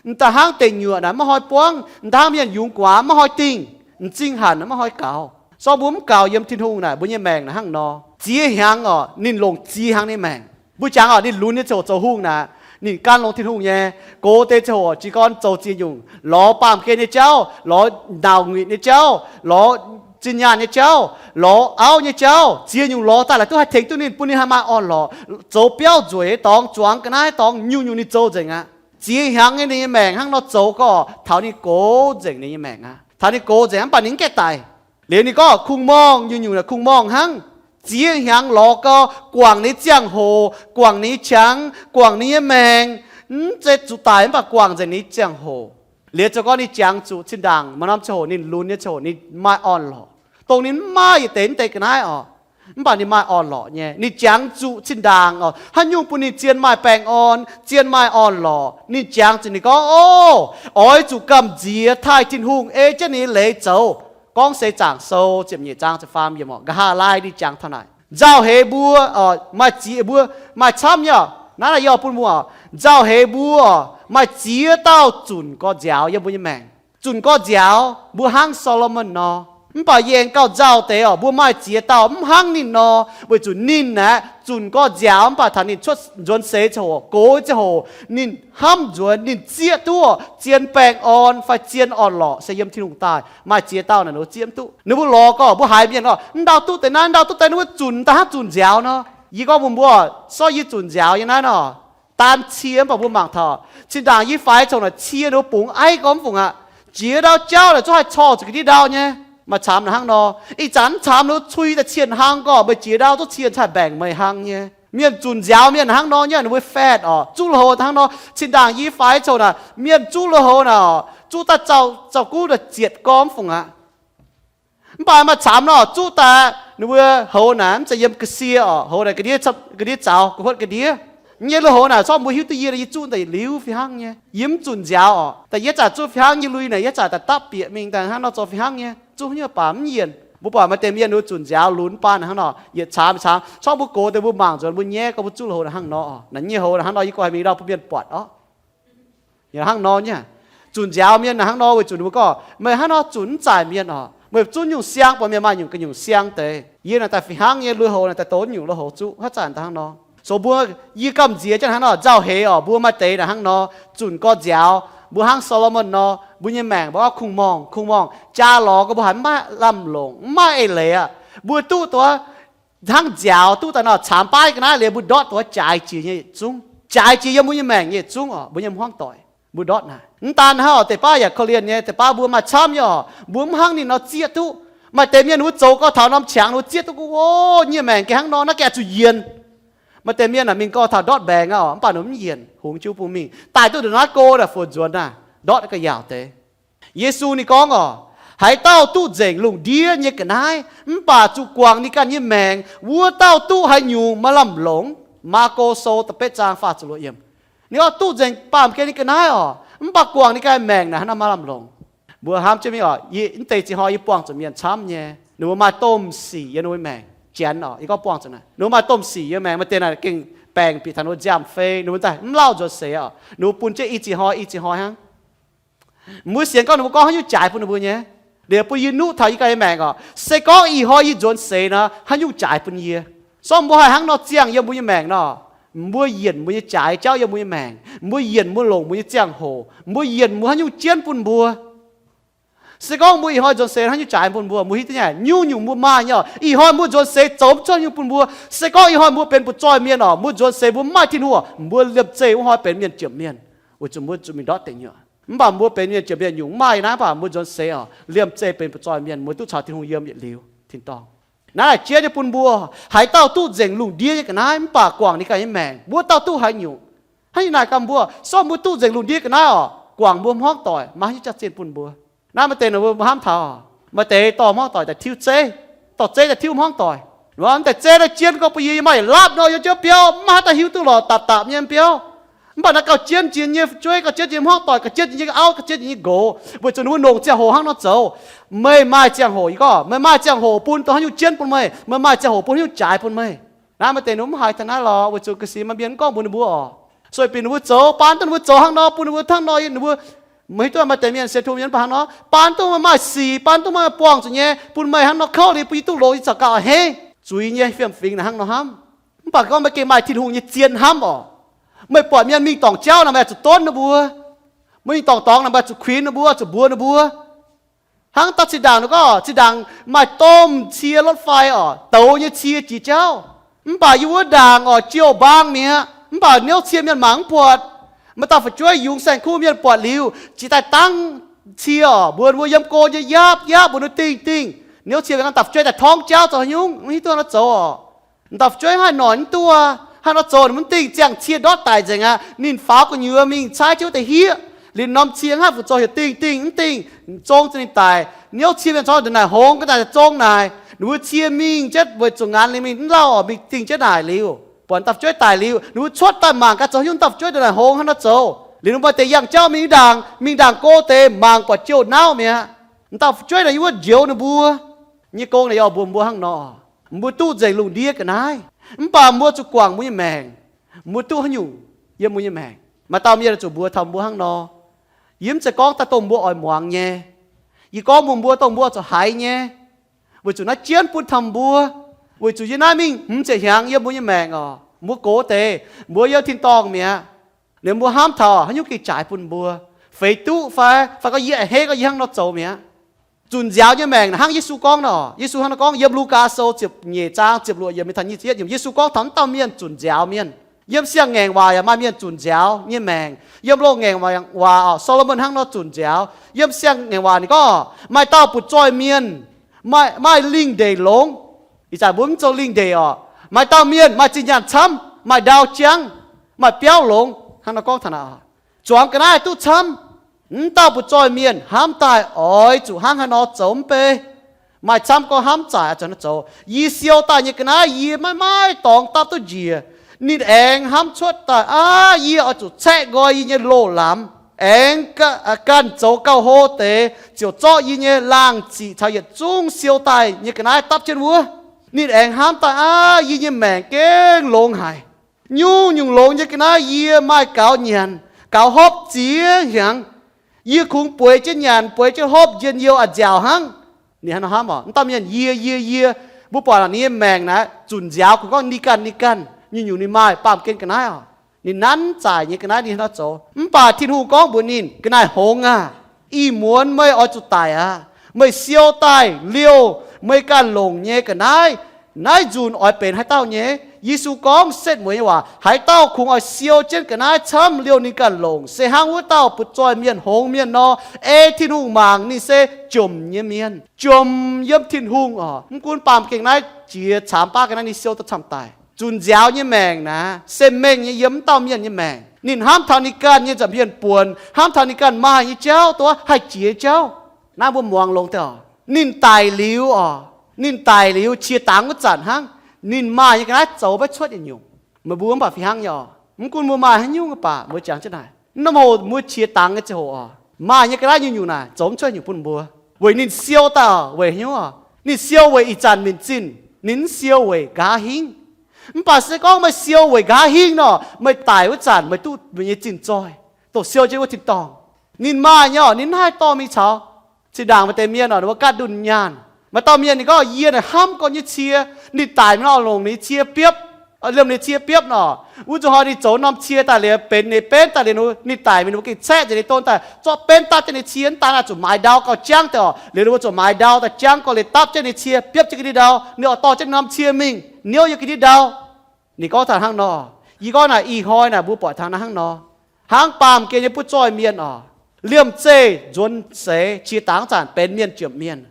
M'daaih hnangv deic nyuoqc naaic maiv hnoi buangv. M'daaih hnangv mienh yungz guaax maiv hnoi dingh. M'zing hanc naaic maiv hnoi gaux. Sortv mbuo mv gaux yiem Tin-Hungh naaic, mbuo nyei maengc naaic hnangv nor. Ziex hnyangx oc, ninh longc ziex hnyangx nyei maengc. Mbuo jangx oc, ninh lunx nyei ziangh hoc zoux hungh naaic, ninh gan longx Tin-Hungh nyei. Gox deix ziangh hoc jiez gorn zoux ziex nyungc, lorz baamh gen nyei jauv, lorz nauc nyitc nyei jauv, lorz zinh nyaanh nyei jauv, lorz auv nyei jauv, ziex nyungc lorz daaih laaic duqv haih tengx duqv ninh, bun ninh haih maaih orn-lorqc, zoux biauv nzueic nyei dorngx, zuangx ga'naaiv dorngx, nyungc-nyungc ninh zoux nzengc aqv. Ziex hnyangx nyei ninh nyei maengc hnangv nor zoux gorngv taux ninh gox nzengc ninh nyei maengc aqv. Taux ninh gox nzengc mv baac ninh mv gaengh daic. Liuz ninh gorngv kungx-morngh, nyungc-nyungc naaic kungx-morngh hnangv. Ziex hnyangx lorz gau, guangc ninh ziangh hoc, guangc ninh qangx, guangc ninh nyei maengc, mv zeiz zuqc daic mv baac guangc nzengc ninh ziangh hoc. Liuz zoux gorngv ninh jangx zuqc zinh ndaangc maaih norm ziangh hoc ninh lunx nyei ziangh hoc ninh maaih orn-lorqc, dongh ninh mv maaih yietc deix mv deix ga'naaiv oc. Mv baac ninh maaih orn-lorqc nyei. Ninh jangx zuqc zinh ndaangc oc, haaix nyungc bun ninh zien maaih baengh orn, zien maaih orn-lorqc. Ninh jangx zuqc ninh gorngv, o, oix zuqc gamh nziex taaih Tin-Hungh ei jienv ninh nyei leiz zoux. Gorngv seix zaangc sou ziepc nyeic zaang ziepc faam yiemc oc, nqa'haav laai ninh jangx taux naaic, nzauh heix mbuo, maaih ziex, mbuo maaih camv nyei oc. Naaiv naaic yie oix bun mbuo oc, nzauh heix mbuo maaih ziex dauh zunc gorx-nziaaux yiem mbuo nyei maengc. Zunc gorx-nziaaux mbuo hnangv Saa^lo^morn nor. Mv baac yie aengx gauh nzauh deix oc, mbuo maaih ziex dauh mv hnangv ninh nor, weic zuqc ninh aeqv, zunc gorx-nziaaux mv baac taux ninh cuotv nzuonx seix ziangh hoc, gox ziangh hoc, ninh hnamv nzuonx, ninh zieqv duqv zien baengh orn fai zien orn-lorqc se yiem Tin-Hungh daaih. Maaih ziex dauh naaic ninh mbuo zieqv mv duqv. Ninh mbuo lorz gorngv mbuo haiz mienh gorngv, mv ndau duqv deix naaiv, ndau duqv deix naaiv, wuov zunc daaih hnangv zunc nziaaux nor. Yie gorngv mbuo mbuo, sortv yie zunc nziaaux nyei naaiv nor, daan cie mv baac mbuo mangc taux zinh ndaangc yie faix coc naaic cie ninh mbuo bungx aiv gormx fungc aqv. Jiex ndau jauv naaic zungv haih corc zuqc ga'ndiev ndau nyei. Maaih camx naaic hnangv nor. Ih zanc mv camx ninh mbuo cui daaih cien hlang gorqv, meih jiex ndau zungv cien cai mbaengc meih hlang nyei. Mienh zunc nziaaux mienh hnangv nor nyei, ninh mbuo faet oc, zuqv lui-houx hnangv nor. Zinh ndaangc yie faix coc naaic mienh zuqv lui-houx naaic oc, zuqv daaih zauh, zauh guv daaih zietc gormx fungc aqv. Mv baac maaih camx nor zuqv daaih ninh mbuo houx naaic mv zeiz yiem ga'sie oc, houx naaic ga'ndiev, ga'ndiev zaux, gu'huotv ga'ndiev. Yie lui-houx naaic corc mbuo hiuv duqv yie, yie zuqv daaih liuz fih hnangv nyei. Yie mv zunc nziaaux oc, daaih yie zanc zuqv fih hnangv, yie lui naaic yie zanc daaih dapv bieqc mingh daaih hnangv nor zoux fih hnangv nyei, zuqv nyei baac mv yienc. Mbuo buatc maaih deix mienh ninh zunc nziaaux lunx baan hnangv nor, yietc caamx caamx, corc mbuo gox deix mbuo mangc nzuonx mbuo nyaiv gorngv mbuo zuqv lui-houx hnangv nor, naaiv nyei houx hnangv nor yie gorngv mingh ndau bun mienh buatc orqc. Hnangv nor nyei, zunc nziaaux mienh hnangv nor weic zuqc ninh mbuo gorngv, meih hnangv nor zunc mv zaaic mienh orqc. Meih zunv nyungc siang buatc mienh maaih nyungc ga'nyungc siang deix. Yie naaic daaih fih hnangv nyei lui-houx naaic daaih douz nyungc lui-houx zuqv haaix zanc hnangv nor. So mbuo, yie gamh nziex jienv hnangv nor nzauh heix orqc, mbuo maaih deix naaic hnangv nor, zunc gorx nziaaux, mbuo hnangv Saa^lo^morn nor, mbuo nyei maengc mbuo gorngv kungx-morngh, kungx-morngh, jaa lorz gorx mbuo haiz maiv lamh longc, maiv eix leiz aqv. Mbuo duqv duqv hnangv nziaaux duqv daaih nor caamx baav ga'naaiv liuz mbuo ndortv duqv jaaix jiex nyei yietc zungv, jaaix jiex yiem mbuo nyei maengc nyei yietc zungv orqc, mbuo nyei hmuangv doic. Mbuo ndortv naaic mv daan hnangv orqc, deix baav yaac korv-lienh nyei, deix baav mbuo maaih camv nyei orqc, mbuo mv hnangv ninh nor zieqv duqv. Maaih deix mienh ninh mbuo zoux gorx taux norm qangx ninh mbuo zieqv duqv gorx, o, nyei maengc gengh hnangv nor, naaiv gengh zuqc yienc. Maaih deix mienh aah, mingh gorx taux ndortv mbaengx aqv orqc, mv baac ninh mv yienc, hungx jienv bun mingh daaih duqv ndongc naaiv go daaih fu'juonx naaic, ndortv ga'yaauc deix. Yesu ninh gorngv orqc, haaix dauh duqv nzengc lungh ndiev nyei ga'naaiv mv baac zuqc guangc ninh ganh nyei maengc, wuov dauh duqv haaix nyungc maaih lamh longc. Maako Sou da'betv zaang faah ziepc luoqc yiemc. Ninh gorngv duqv nzengc baamh gen nyei ga'naaiv orqc, mv baac guangc ninh ganh maengc naaic hnangv nor maaih lamh longc. Mbuo hnamv jienv mingh orqc, mv deix ziex hnoi yie buangh zuqc mienh camv nyei, ninh mbuo maaih domh sic yiem ninh mbuo maengc. Janx orqc, yie gorngv buangh zuqc naaic, ninh mbuo maaih domh sic yiem maengc, maaih deix naaic gengh baengc bieqc taux ninh mbuo nziaamv-fei, ninh mbuo daaih mv lauh nzuonx seix orqc, ninh mbuo bun jienv i ziex hnoi i ziex hnoi hnangv. Mbuo sienx gorngv ninh mbuo gorngv haaix nyungc jaaix bun ninh mbuo nyei. Liuz bun yie nuqv taux yie ganh nyei maengc orqc, se gorngv ih hnoi yie nzuonx seix nor haaix nyungc jaaix bun yie. Sorng mbuo haih hnangv nor ziangh yiem mbuo nyei maengc nor, mbuo yienc mbuo nyei jaaix jauv yiem mbuo nyei maengc, mbuo yienc mbuo longc mbuo nyei ziangh hoc, mbuo yienc mbuo haaix nyungc jienv bun mbuo. Se gorngv mbuo ih hnoi nzuonx seix haaix nyungc jaaix bun mbuo, mbuo hiuv duqv nyei, nyungc-nyungc mbuo maaih nyei orqc. Ih hnoi mbuo nzuonx seix zoux mv cuotv haaix nyungc bun mbuo. Se gorngv ih hnoi mbuo benx butv-zoih mienh orqc, mbuo nzuonx seix mbuo mv maaih Tin-Hungh orqc, mbuo liemh zeih wuov hnoi benx mienh jomc mienh, weic zuqc mbuo zuqc mingh ndortv deic nyuoqc. Mv baac mbuo benx mienh jomc mienh nyungc mv maaih naaiv, mv baac mbuo nzuonx seix orqc, liemh zeih benx butv-zoih mienh, mbuo duqv caux Tin-Hungh yiem yietc liuz tin-dorngh. Naaiv naaic jiex nyei bun mbuo, haaix dauh duqv nzengc lungh ndiev nyei ga'naaiv mv baac guangc ninh ganh nyei maengc, wuov dauh duqv haaix nyungc. Hnangv yie naaic gaax mbuo, sorng mbuo duqv nzengc lungh ndiev ga'naaiv orqc, guangc mbuo hmuangv doic, maaih haaix nyungc jaax-zinh bun mbuo. Naaiv maaih deix ninh mbuo hnamv taux, maaih deix dorh hmuangv doic daaih tiuv zeiv, dorh zeiv daaih tiuv hmuangv doic. Wuov deix zeiv naaiv jienv gorngv bun yie, yie maaih yietc lapv nor yiem jienv biauv, mv maaih haaix dauh hiuv duqv lorqc, dapc dapc nyei biauv. Mv baac naaiv gauh jienv jiex nyei fu'jueiv, gauh jienv jiex hmuangv doic, gauh jienv jiex nyei auv, gauh jienv jiex nyei nqox, weic zuqc ninh mbuo longc ziangh hoc hnangv nor zoux. Meih maaih ziangh hoc, yie gorngv meih maaih ziangh hoc bun dongh haaix nyungc jienv bun meih, meih maaih ziangh hoc bun haaix nyungc jaaix bun meih. Naaiv maaih deix ninh mbuo mv haiz taux naaiv lorqc, weic zuqc ga'sic maaih mienh mv gorngv mbuox ninh mbuo orqc. So bienh ninh mbuo zoux, baan duqv ninh mbuo zoux hnangv nor, bun ninh mbuo hnangv nor, ninh mbuo, meih hiuv duqv maaih deix mienh sienx Tin-Hungh mienh mv baac hnangv nor, baan duqv meih maaih sic, baan duqv meih buangh zuqc nyei, bun meih hnangv nor kouv liuz bun yie duqv longx, yie zaux gauh a'hneiv. Zuiz nyei fiem-fingx naaic hnangv nor hnamv. Mv baac gorngv meih gengh maaih Tin-Hungh nyei zien hnamv orqc, meih buatc mienh mingh dorngc jauv naaic, meih zuqc donv ninh mbuo. Meih mingh dorngc dorngx naaic, meih zuqc kuinx ninh mbuo, zuqc mbuox ninh mbuo. Hnangv daaih zinh ndaangc ninh gorngv, zinh ndaangc maaih domh cie รถไฟ orqc, douz nyei cie jiex jauv. Mv baac yie wuov ndaangc orqc, jiouh mbaang mi'aqv. Mv baac niouv cie mienh mangc mv buatc. Maaih dauh fu'jueiv yungz saeng-kuv mienh buatc liuz, jiex daaih dangv cie orqc, mbuox mbuo yiem go nyei yaapv yaapv, mbuox ninh dingh dingh. Niouv cie mienh, dauh fu'jueiv daaih torngv jauv zoux haaix nyungc, mv hiuv duqv hnangv nor zoux orqc. Dauh fu'jueiv haaix noic mv duqv, haaix nor zoux ninh mv dingh, ziangh cie ndortv daic nzengc aqv. Ninh faaux gu'nyuoz mingh caaiv jienv wuov deix hieqv, liuz norm cie hnangv fu'zoux heuc dingh dingh mv dingh, zong za'gengh daaih. Niouv cie mienh corc ndongc naaic hngongx, ga'naaiv zong naaic. Ninh mbuo cie mingh jienv weic zuqc ngaanc liuz mingh mv lauh orqc, mingh dingh jienv naaic liuz, buatc dauh fu'jueiv daic liuz, ninh mbuo cuotv daaih mangc gaax zoux haaix nyungc, dauh fu'jueiv ndongc naaic hngongx hnangv nor zoux. Liuz ninh mbuo maaih deix yangh jauv mingh ndaangc, mingh ndaangc go deix mangc buatc jiouh nauv mi'aqv. Dauh fu'jueiv naaic yiem wuov njoux ninh mbuo. Nyei gong naaic yaac mbuox mbuo hnangv nor, mbuo duqv nzengc lungh ndiev ga'naaiv, mv baac mbuo zuqc guangc mbuo nyei maengc. Mbuo duqv haaix nyungc yiem mbuo nyei maengc? Maaih dauh mienh zuqc mbuox taux mbuo hnangv nor, yie mv zeiz gorngv daaih dongh mbuo oix muangx nyei. Yie gorngv mbuox mbuo dongh mbuo zuqc haiz nyei, weic zuqc naaiv jienv bun taux mbuo. Weic zuqc yie naaiv mingh hmz ziepc hnyangx yiem mbuo nyei maengc orqc, mbuo gox deix, mbuo yiem tin-dorngh mi'aqv. Liuz mbuo hnamv taux haaix nyungc gengh jaaix bun mbuo, feix duqv fai, fai gorngv yie a'hneiv gorngv yie hnangv nor zoux mi'aqv. Zunc nziaaux nyei maengc hnangv Yesu gorngv nor, Yesu hnangv nor gorngv yiem Lugaa Sou ziepc nyeic zaang ziepc luoqc yiemc mingh taux nyic ziepc yietv yiemc, Yesu gorngv taux naaiv dauh mienh zunc nziaaux mienh. Yiem siang-ngaengc waac yaac maaih mienh zunc nziaaux nyei maengc. Yiem loz-ngaengc waac orqc, Saa^lo^morn hnangv nor zunc nziaaux. Yiem siang-ngaengc waac ninh gorngv maaih dauh butv-zoih mienh, maaih, maaih lingh ndeic longx. Ih zanc mbuo mv zoux lingh ndeic orqc. Maaih dauh mienh maaih zinh nyaanh camv, maaih ndau jangv, maaih biauv longx, hnangv nor gorngv taux naaic. Zuangx ga'naaiv duqv camv. Mv dauh butv-zoih mienh hnamv daaih oix zuqc hnangv haaix nor zoux mv bei. Maaih camv gorngv hnamv zaaic oix zuqc hnangv nor zoux. Yie siou daaih nyei ga'naaiv yie maiv maaih dorngx dapv duqv njiec. Ninh aengx hnamv cuotv daaih, aav, yie oix zuqc caeqv nqoi yie nyei loz-lamz. aengx ganh zoux gauh hlo deix, ziouc zorqv yie nyei laangh ziqc caux yietc zungv siou daaih nyei ga'naaiv dapv jienv wuov. Ninh aengx hnamv daaih aqv, yie nyei maengc gengh longx haic. Nyungc-nyungc longx nyei ga'naaiv yie maaih gaux nyanc, gaux hopv ziex hnyangx. Yie kungx bueix jienv nyanc, bueix jienv hopv, njien-youh a'nziaauc hnangv. Ninh hnangv nor hnamv oc, wuov dauh mienh yie, yie, yie. Mbuo buatc ninh nyei maengc naaiv zunc nziaaux kungx gorngv ninh ganh, ninh ganh, nyungc-nyungc ninh maaih baamh gen ga'naaiv oc. Ninh nanv zaaic nyei ga'naaiv ninh hnangv nor zoux. Mv baac Tin-Hungh gorngv mbuox ninh, ga'naaiv hngongx aah! Ih muonz meih oix zuqc daic aqv. Meih siou daaih liouh meih ganh longc nyei ga'naaiv. Naaiv nzunc oix benx haaix dauh nyei? Yesu gorngv setv mueiz nyei waac, haaix dauh kungx oix siou jienv ga'naaiv camv liouh ninh ganh longc, se hnangv wuov dauh butv-zoih mienh hngongx mienh nor, ei Tin-Hungh mangc ninh se jomc nyei mienh, jomc yiem Tin-Hungh oc. Mv gunv baamh gen naaiv jiex caamx baav ga'naaiv ninh siou daaih camv daic, zunc nziaaux nyei maengc naaiv se mengh nyei yiem wuov dauh mienh nyei maengc. Ninh hnamv taux ninh ganh nyei nza'hmien buonc, hnamv taux ninh ganh maaih nyei jauv, duqv haih jiex jauv. Naaiv mbuo muangx longx deix oc. Ninh daic liuz oc, ninh daic liuz qiex dangx wuov zanc hnangv, ninh maaih nyei ga'naaiv zoux maiv cuotv yietc nyungc. Meih mbuo mv baac fih hnangv nyei oc. Mv gunv mbuo maaih haaix nyungc mv baac mbuo jangx jienv naaic, naaiv mouz mbuo qiex dangx nyei ziangh hoc oc, maaih nyei ga'naaiv nyungc-nyungc naaic zoux mv cuotv nyungc bun mbuo. Weic ninh siou daaih weic hnyouv oc. Ninh siou weic ih zanc minc zinh, ninh mv siou weic nqa'haav hingv. Mv baac se gorngv meih siou weic nqa'haav hingv nor, meih daic wuov zanc meih duqv meih nyei zinh zoih, dongh siou jienv wuov tin-dorngh. Ninh maaih nyei oc, ninh mv haih dorh mingh caux. Zinh ndaangc maaih deix mienh oc, ninh mbuo gaatv ndunh nyaanh. Maaih dauh mienh ninh gorngv, yie naaic hnamv gorn nyei cie. Ninh daic mingh nor longc ninh nyei cie biopv, liemh ninh nyei cie biopv nor, wuov zuqc hnoi ninh zoux norm cie daaih liuz benx ninh benv daaih liuz, ninh daic mingh ninh mbuo gengh caeqv nzengc ninh don daaih zorqv benv dapv jienv ninh nyei cie, mv daan zuqc maaiz ndau gauh jangv deix oc. Liuz ninh mbuo zuqc maaiz ndau daaih jangv gorx liuz dapv jienv ninh nyei cie biopv jienv ga'ndiev ndau, ninh oix dorh jienv norm cie mingh niouv yiem ga'ndiev ndau. Ninh gorngv taux hnangv nor. Yie gorngv naaic ih hnoi naaic mbuo buatc taux hnangv nor, hnangv baamh gen nyei butv-zoih mienh oc, liemh zeih nzuonx seix qiex dangx zanc benx mienh jomc mienh.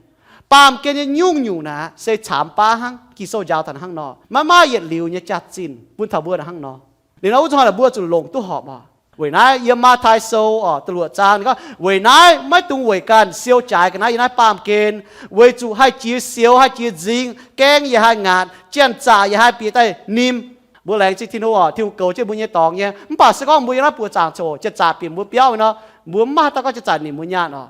Baamh gen nyei nyungc-nyungc naaic se caamx baav hnangv. Ging-Sou njaaux taux hnangv nor, maiv maaih yietc liuz nyei jaax-zinh bun taux mbuo hnangv nor. Liuz nor wuov zuqc hnoi naaic mbuo zuqc longc duqv horpc oc. Weic naaiv yiem Matv^taai Sou oc, da'luoqc zaang ninh gorngv, weic naaiv maiv dungx weic ganh siou jaaix ga'naaiv yiem naaiv baamh gen, weic zuqc haih jiex sioux, haih jiex nzingx, gaeng yaac haih ngaatc, janx-zaqc yaac haih bieqc daaih nimc. Mbuo laengz zingh Tin-Hungh oc, Tin-Hungh goux jienv mbuo nyei dorngx nyei. Mv baac se gorngv mbuo yiem naaiv buoqc zaangc coc, janx-zaqc bieqc mbuo biauv nor, mbuo mv maaih dauh gorngv janx-zaqc nimc mbuo nyaanh oc.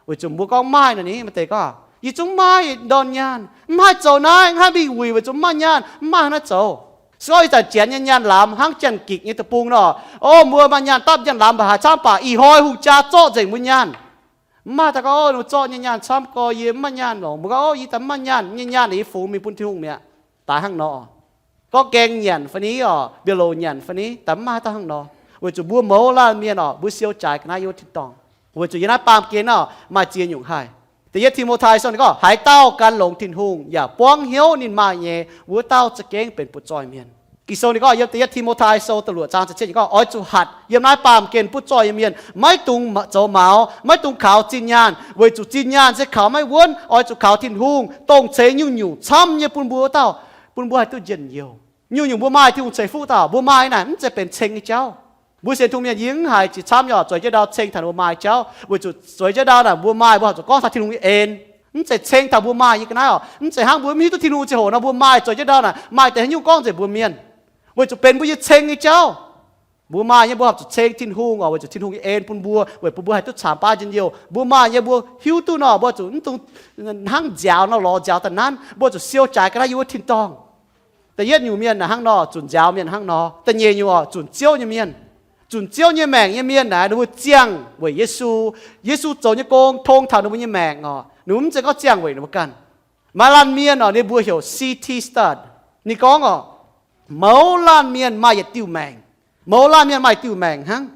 Weic zuqc mbuo gorngv maaih nor, ninh maaih deix gorngv, yie zungv maaih ndorn nyaanh, mv haih zoux naaiv, mv haih mingh wuic weic zuqc mv maaih nyaanh, mv maaih haaix nyungc zoux. Se gorngv ih zanc janx nyei nyaanh lamz hnangv Janx-Gikc nyei deic-bung nor, o, mbuo maaih nyaanh dapv nyaanh lamz mba'haaix camv baac ih hnoi hungh jaa zorqv nzengc mbuo nyaanh. Mv maaih dauh gorngv, o, ninh zorqv nyei nyaanh camv gorx, yie mv maaih nyaanh longc. Mbuo gorngv, o, yie daaih mv maaih nyaanh, nyei nyaanh yie fungx mingh bun Tin-Hungh mi'aqv. Daaih hnangv nor. Gorngv gaeng nyanc fai ni oc, mbiauz-loc nyanc fai ni, daaih mv maaih dauh hnangv nor. Weic zuqc mbuo mouz laanh mienh oc, mbuo siou jaaix ga'naaiv yiem wuov tin-dorngh. Weic zuqc yiem naaiv baamh gen oc, maaih ziex nyungc haih. Da'yietv Ti^mo^tai Sou ninh gorngv, haaix dauh gan longx Tin-Hungh yaac buangv hnyouv ninh maaih nyei, wuov dauh za'gengh benx butv-zoih mienh. Ging-Sou ninh gorngv yiem Da'yietv Ti^mo^tai Sou da'luoqc zaang ziepc cietv ninh gorngv, oix zuqc hatc yiem naaiv baamh gen butv-zoih nyei mienh maiv dungx zoux maux, maiv dungx kaux zinh nyaanh, weic zuqc zinh nyaanh se kaux maiv wuonv. Oix zuqc kaux Tin-Hungh, dongh ceix nyungc-nyungc camv nyei bun mbuo wuov dauh, bun mbuo haih duqv njien-youh. Nyungc-nyungc mbuo maaih Tin-Hungh ceix fuqv dauh, mbuo maaih naaic mv zeiz benx ceng nyei jauv. Mbuo sienx Tin-Hungh mienh yie mv haiz jiex camv nyei oc, zueiz jienv ndau ceng taux mbuo maaih jauv, weic zuqc zueiz jienv ndau naaic mbuo maaih, mbuo horpc zuqc gorngv taux Tin-Hungh nyei en. Mv zeiz ceng taux mbuo maaih nyei ga'naaiv oc. Mv zeiz hnangv mbuo mv hiuv duqv Tin-Hungh ziangh hoc nor, mbuo maaih zueiz jienv ndau naaic maaih deix haaix nyungc gorngv nzengc mbuo mienh. Weic zuqc benx mbuo nyei ceng nyei jauv. Mbuo maaih nyei mbuo horpc zuqc ceng Tin-Hungh oc, weic zuqc Tin-Hungh nyei en bun mbuo, weic bun mbuo haih duqv caamx baav njien-youh. Mbuo maaih nyei mbuo hiuv duqv nor, mbuo zuqc mv dungx hnangv nziaaux nor lorz nziaaux daaih nanv. Mbuo zuqc siou jaaix ga'naaiv yiem wuov tin-dorngh. Da'yietv nyungc mienh naaic hnangv nor, zunc nziaaux mienh hnangv nor. Da'nyeic nyungc oc, zunc Ziouv nyei mienh. Zunc Ziouv nyei maengc nyei mienh naaic, ninh mbuo ziangh weic Yesu. Yesu zoux nyei gong tong taux ninh mbuo nyei maengc oc. Ninh mbuo mv zeiz gorngv ziangh weic ninh mbuo ganh. Maaih laanh mienh oc, ninh mbuo heuc C T Studd. Ninh gorngv oc, mouz laanh mienh maaih yietc diuh maengc. Mouz laanh mienh maaih yietc diuh maengc hnangv.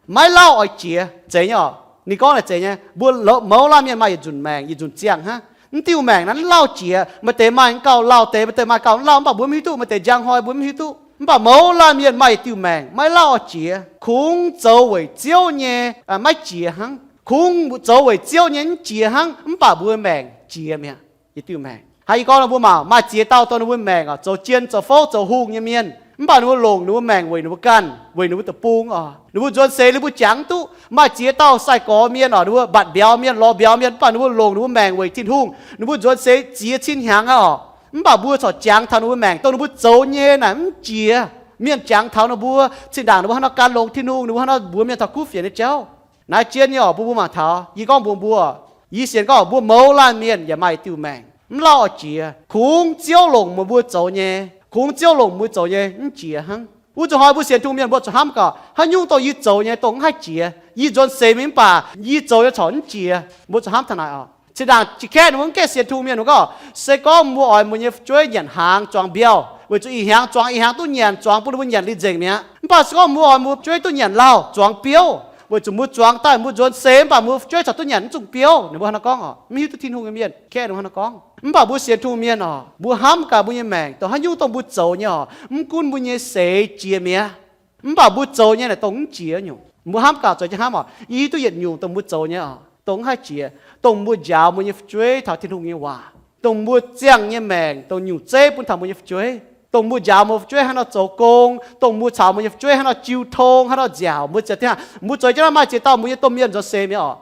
Maiv lauh oix jiex. Zeiz nyei oc. Ninh gorngv naaic zeiz nyei. Mbuo mouz laanh mienh maaih yietc nzunc maengc, yietc nzunc ziangh hnangv. Mv diuh maengc naaiv mv lauh jiex. Maaih deix maaih gauh lauh deix, maaih deix maaih gauh mv lauh, mv baac mbuo mv hiuv duqv. Maaih deix njang hnoi mbuo mv hiuv duqv. Mv baac mouz laanh mienh maaih yietc diuh maengc maiv lauh oix jiex. Kungx zoux weic Ziouv nyei maiv jiex hnangv. Kungx zoux weic Ziouv nyei mv jiex hnangv, mv baac mbuo maengc jiex mi'aqv. Yietc diuh maengc. Hnangv yie gorngv nor, mbuo mangc maaih ziex dauh dongh ninh mbuo maengc oc, zoux jien zoux fouv zoux hungh nyei mienh, mv baac ninh mbuo longc ninh mbuo maengc weic ninh mbuo ganh, weic ninh mbuo deic-bung oc. Ninh mbuo nzuonx seix ninh mbuo jangx mv duqv. Maaih ziex dauh sai-gorx mienh oc, ninh mbuo mbatc mbiauz mienh, lorz mbiauz mienh, mv baac ninh mbuo longc ninh mbuo maengc weic Tin-Hungh. Ninh mbuo nzuonx seix ziex cin hnyangx aqv oc, mv baac mbuo corc jangx taux ninh mbuo maengc dongh ninh mbuo zoux nyei naaic mv jiex. Mienh jangx taux ninh mbuo, zinh ndaangc ninh mbuo hnangv nor gan longx Tin-Hungh, ninh mbuo hnangv nor mbuox mienh taux kuv fienx nyei jauv. Naaiv zien nyei oc, mbuo mbuo mangc taux. Yie gorngv mbuox mbuo, yie sienx gorngv mbuo mouz laanh mienh yaac maaih diuh maengc mv lauh oix jiex. Kungx Ziouv longc meih mbuo zoux nyei, kungx Ziouv longc mbuo zoux nyei mv jiex hnangv. Wuov zuqc hnoi mbuo sienx Tin-Hungh mienh mbuo zuqc hnamv gaax, haaix nyungc dongh yie zoux nyei dongh mv haih jiex. Yie nzuonx seix mingh mv baac yie zoux nyei corc mv jiex. Mbuo zuqc hnamv taux naaic oc. Zinh ndaangc jiex kaeqv ninh mbuo mv gaengh sienx Tin-Hungh mienh gorngv, se gorngv mbuo oix mbuo nyei fu'jueiv nyanc hnaangx zuangx mbiauh, weic zuqc ih hnyangx zuangx ih hnyangx duqv nyanc, zuangx bun ninh mbuo nyanc lingh nzengc mi'aqv. Mv baac se gorngv mbuo oix mbuo fu'jueiv duqv nyanc lauh zuangx biouv, weic zuqc mbuo zuangx daaih mbuo nzuonx seix mv baac mbuo fu'jueiv corc duqv nyanc mv zungh biouv. Ninh mbuo hnangv nor gorngv oc. Mv hiuv duqv Tin-Hungh nyei mienh, kaeqv ninh mbuo hnangv nor gorngv. Mv baac mbuo sienx Tin-Hungh mienh oc, mbuo hnamv gaax mbuo nyei maengc dongh haaix nyungc dongh mbuo zoux nyei oc, mv gunv mbuo nyei seix jiex mi'aqv, mv baac mbuo zoux nyei naaic dongh mv jiex nyungc. Mbuo hnamv gaax zoux jienv hnamv oc, yie hiuv duqv yietc nyungc dongh mbuo zoux nyei oc, dongh mv haih jiex, dongh mbuo njaaux mbuo nyei fu'jueiv taux Tin-Hungh nyei waac, dongh mbuo ziangh nyei maengc dongh nyungc zeiv bun taux mbuo nyei fu'jueiv, dongh mbuo njaaux mbuo fu'jueiv hnangv nor zoux gong, dongh mbuo caux mbuo nyei fu'jueiv hnangv nor jiu tong, hnangv nor nziaauc. Mbuo ziouc, mbuo zoux jienv naaiv maaih ziex dauh mbuo nyei domh mienh nzuonx seix mi'aqv oc.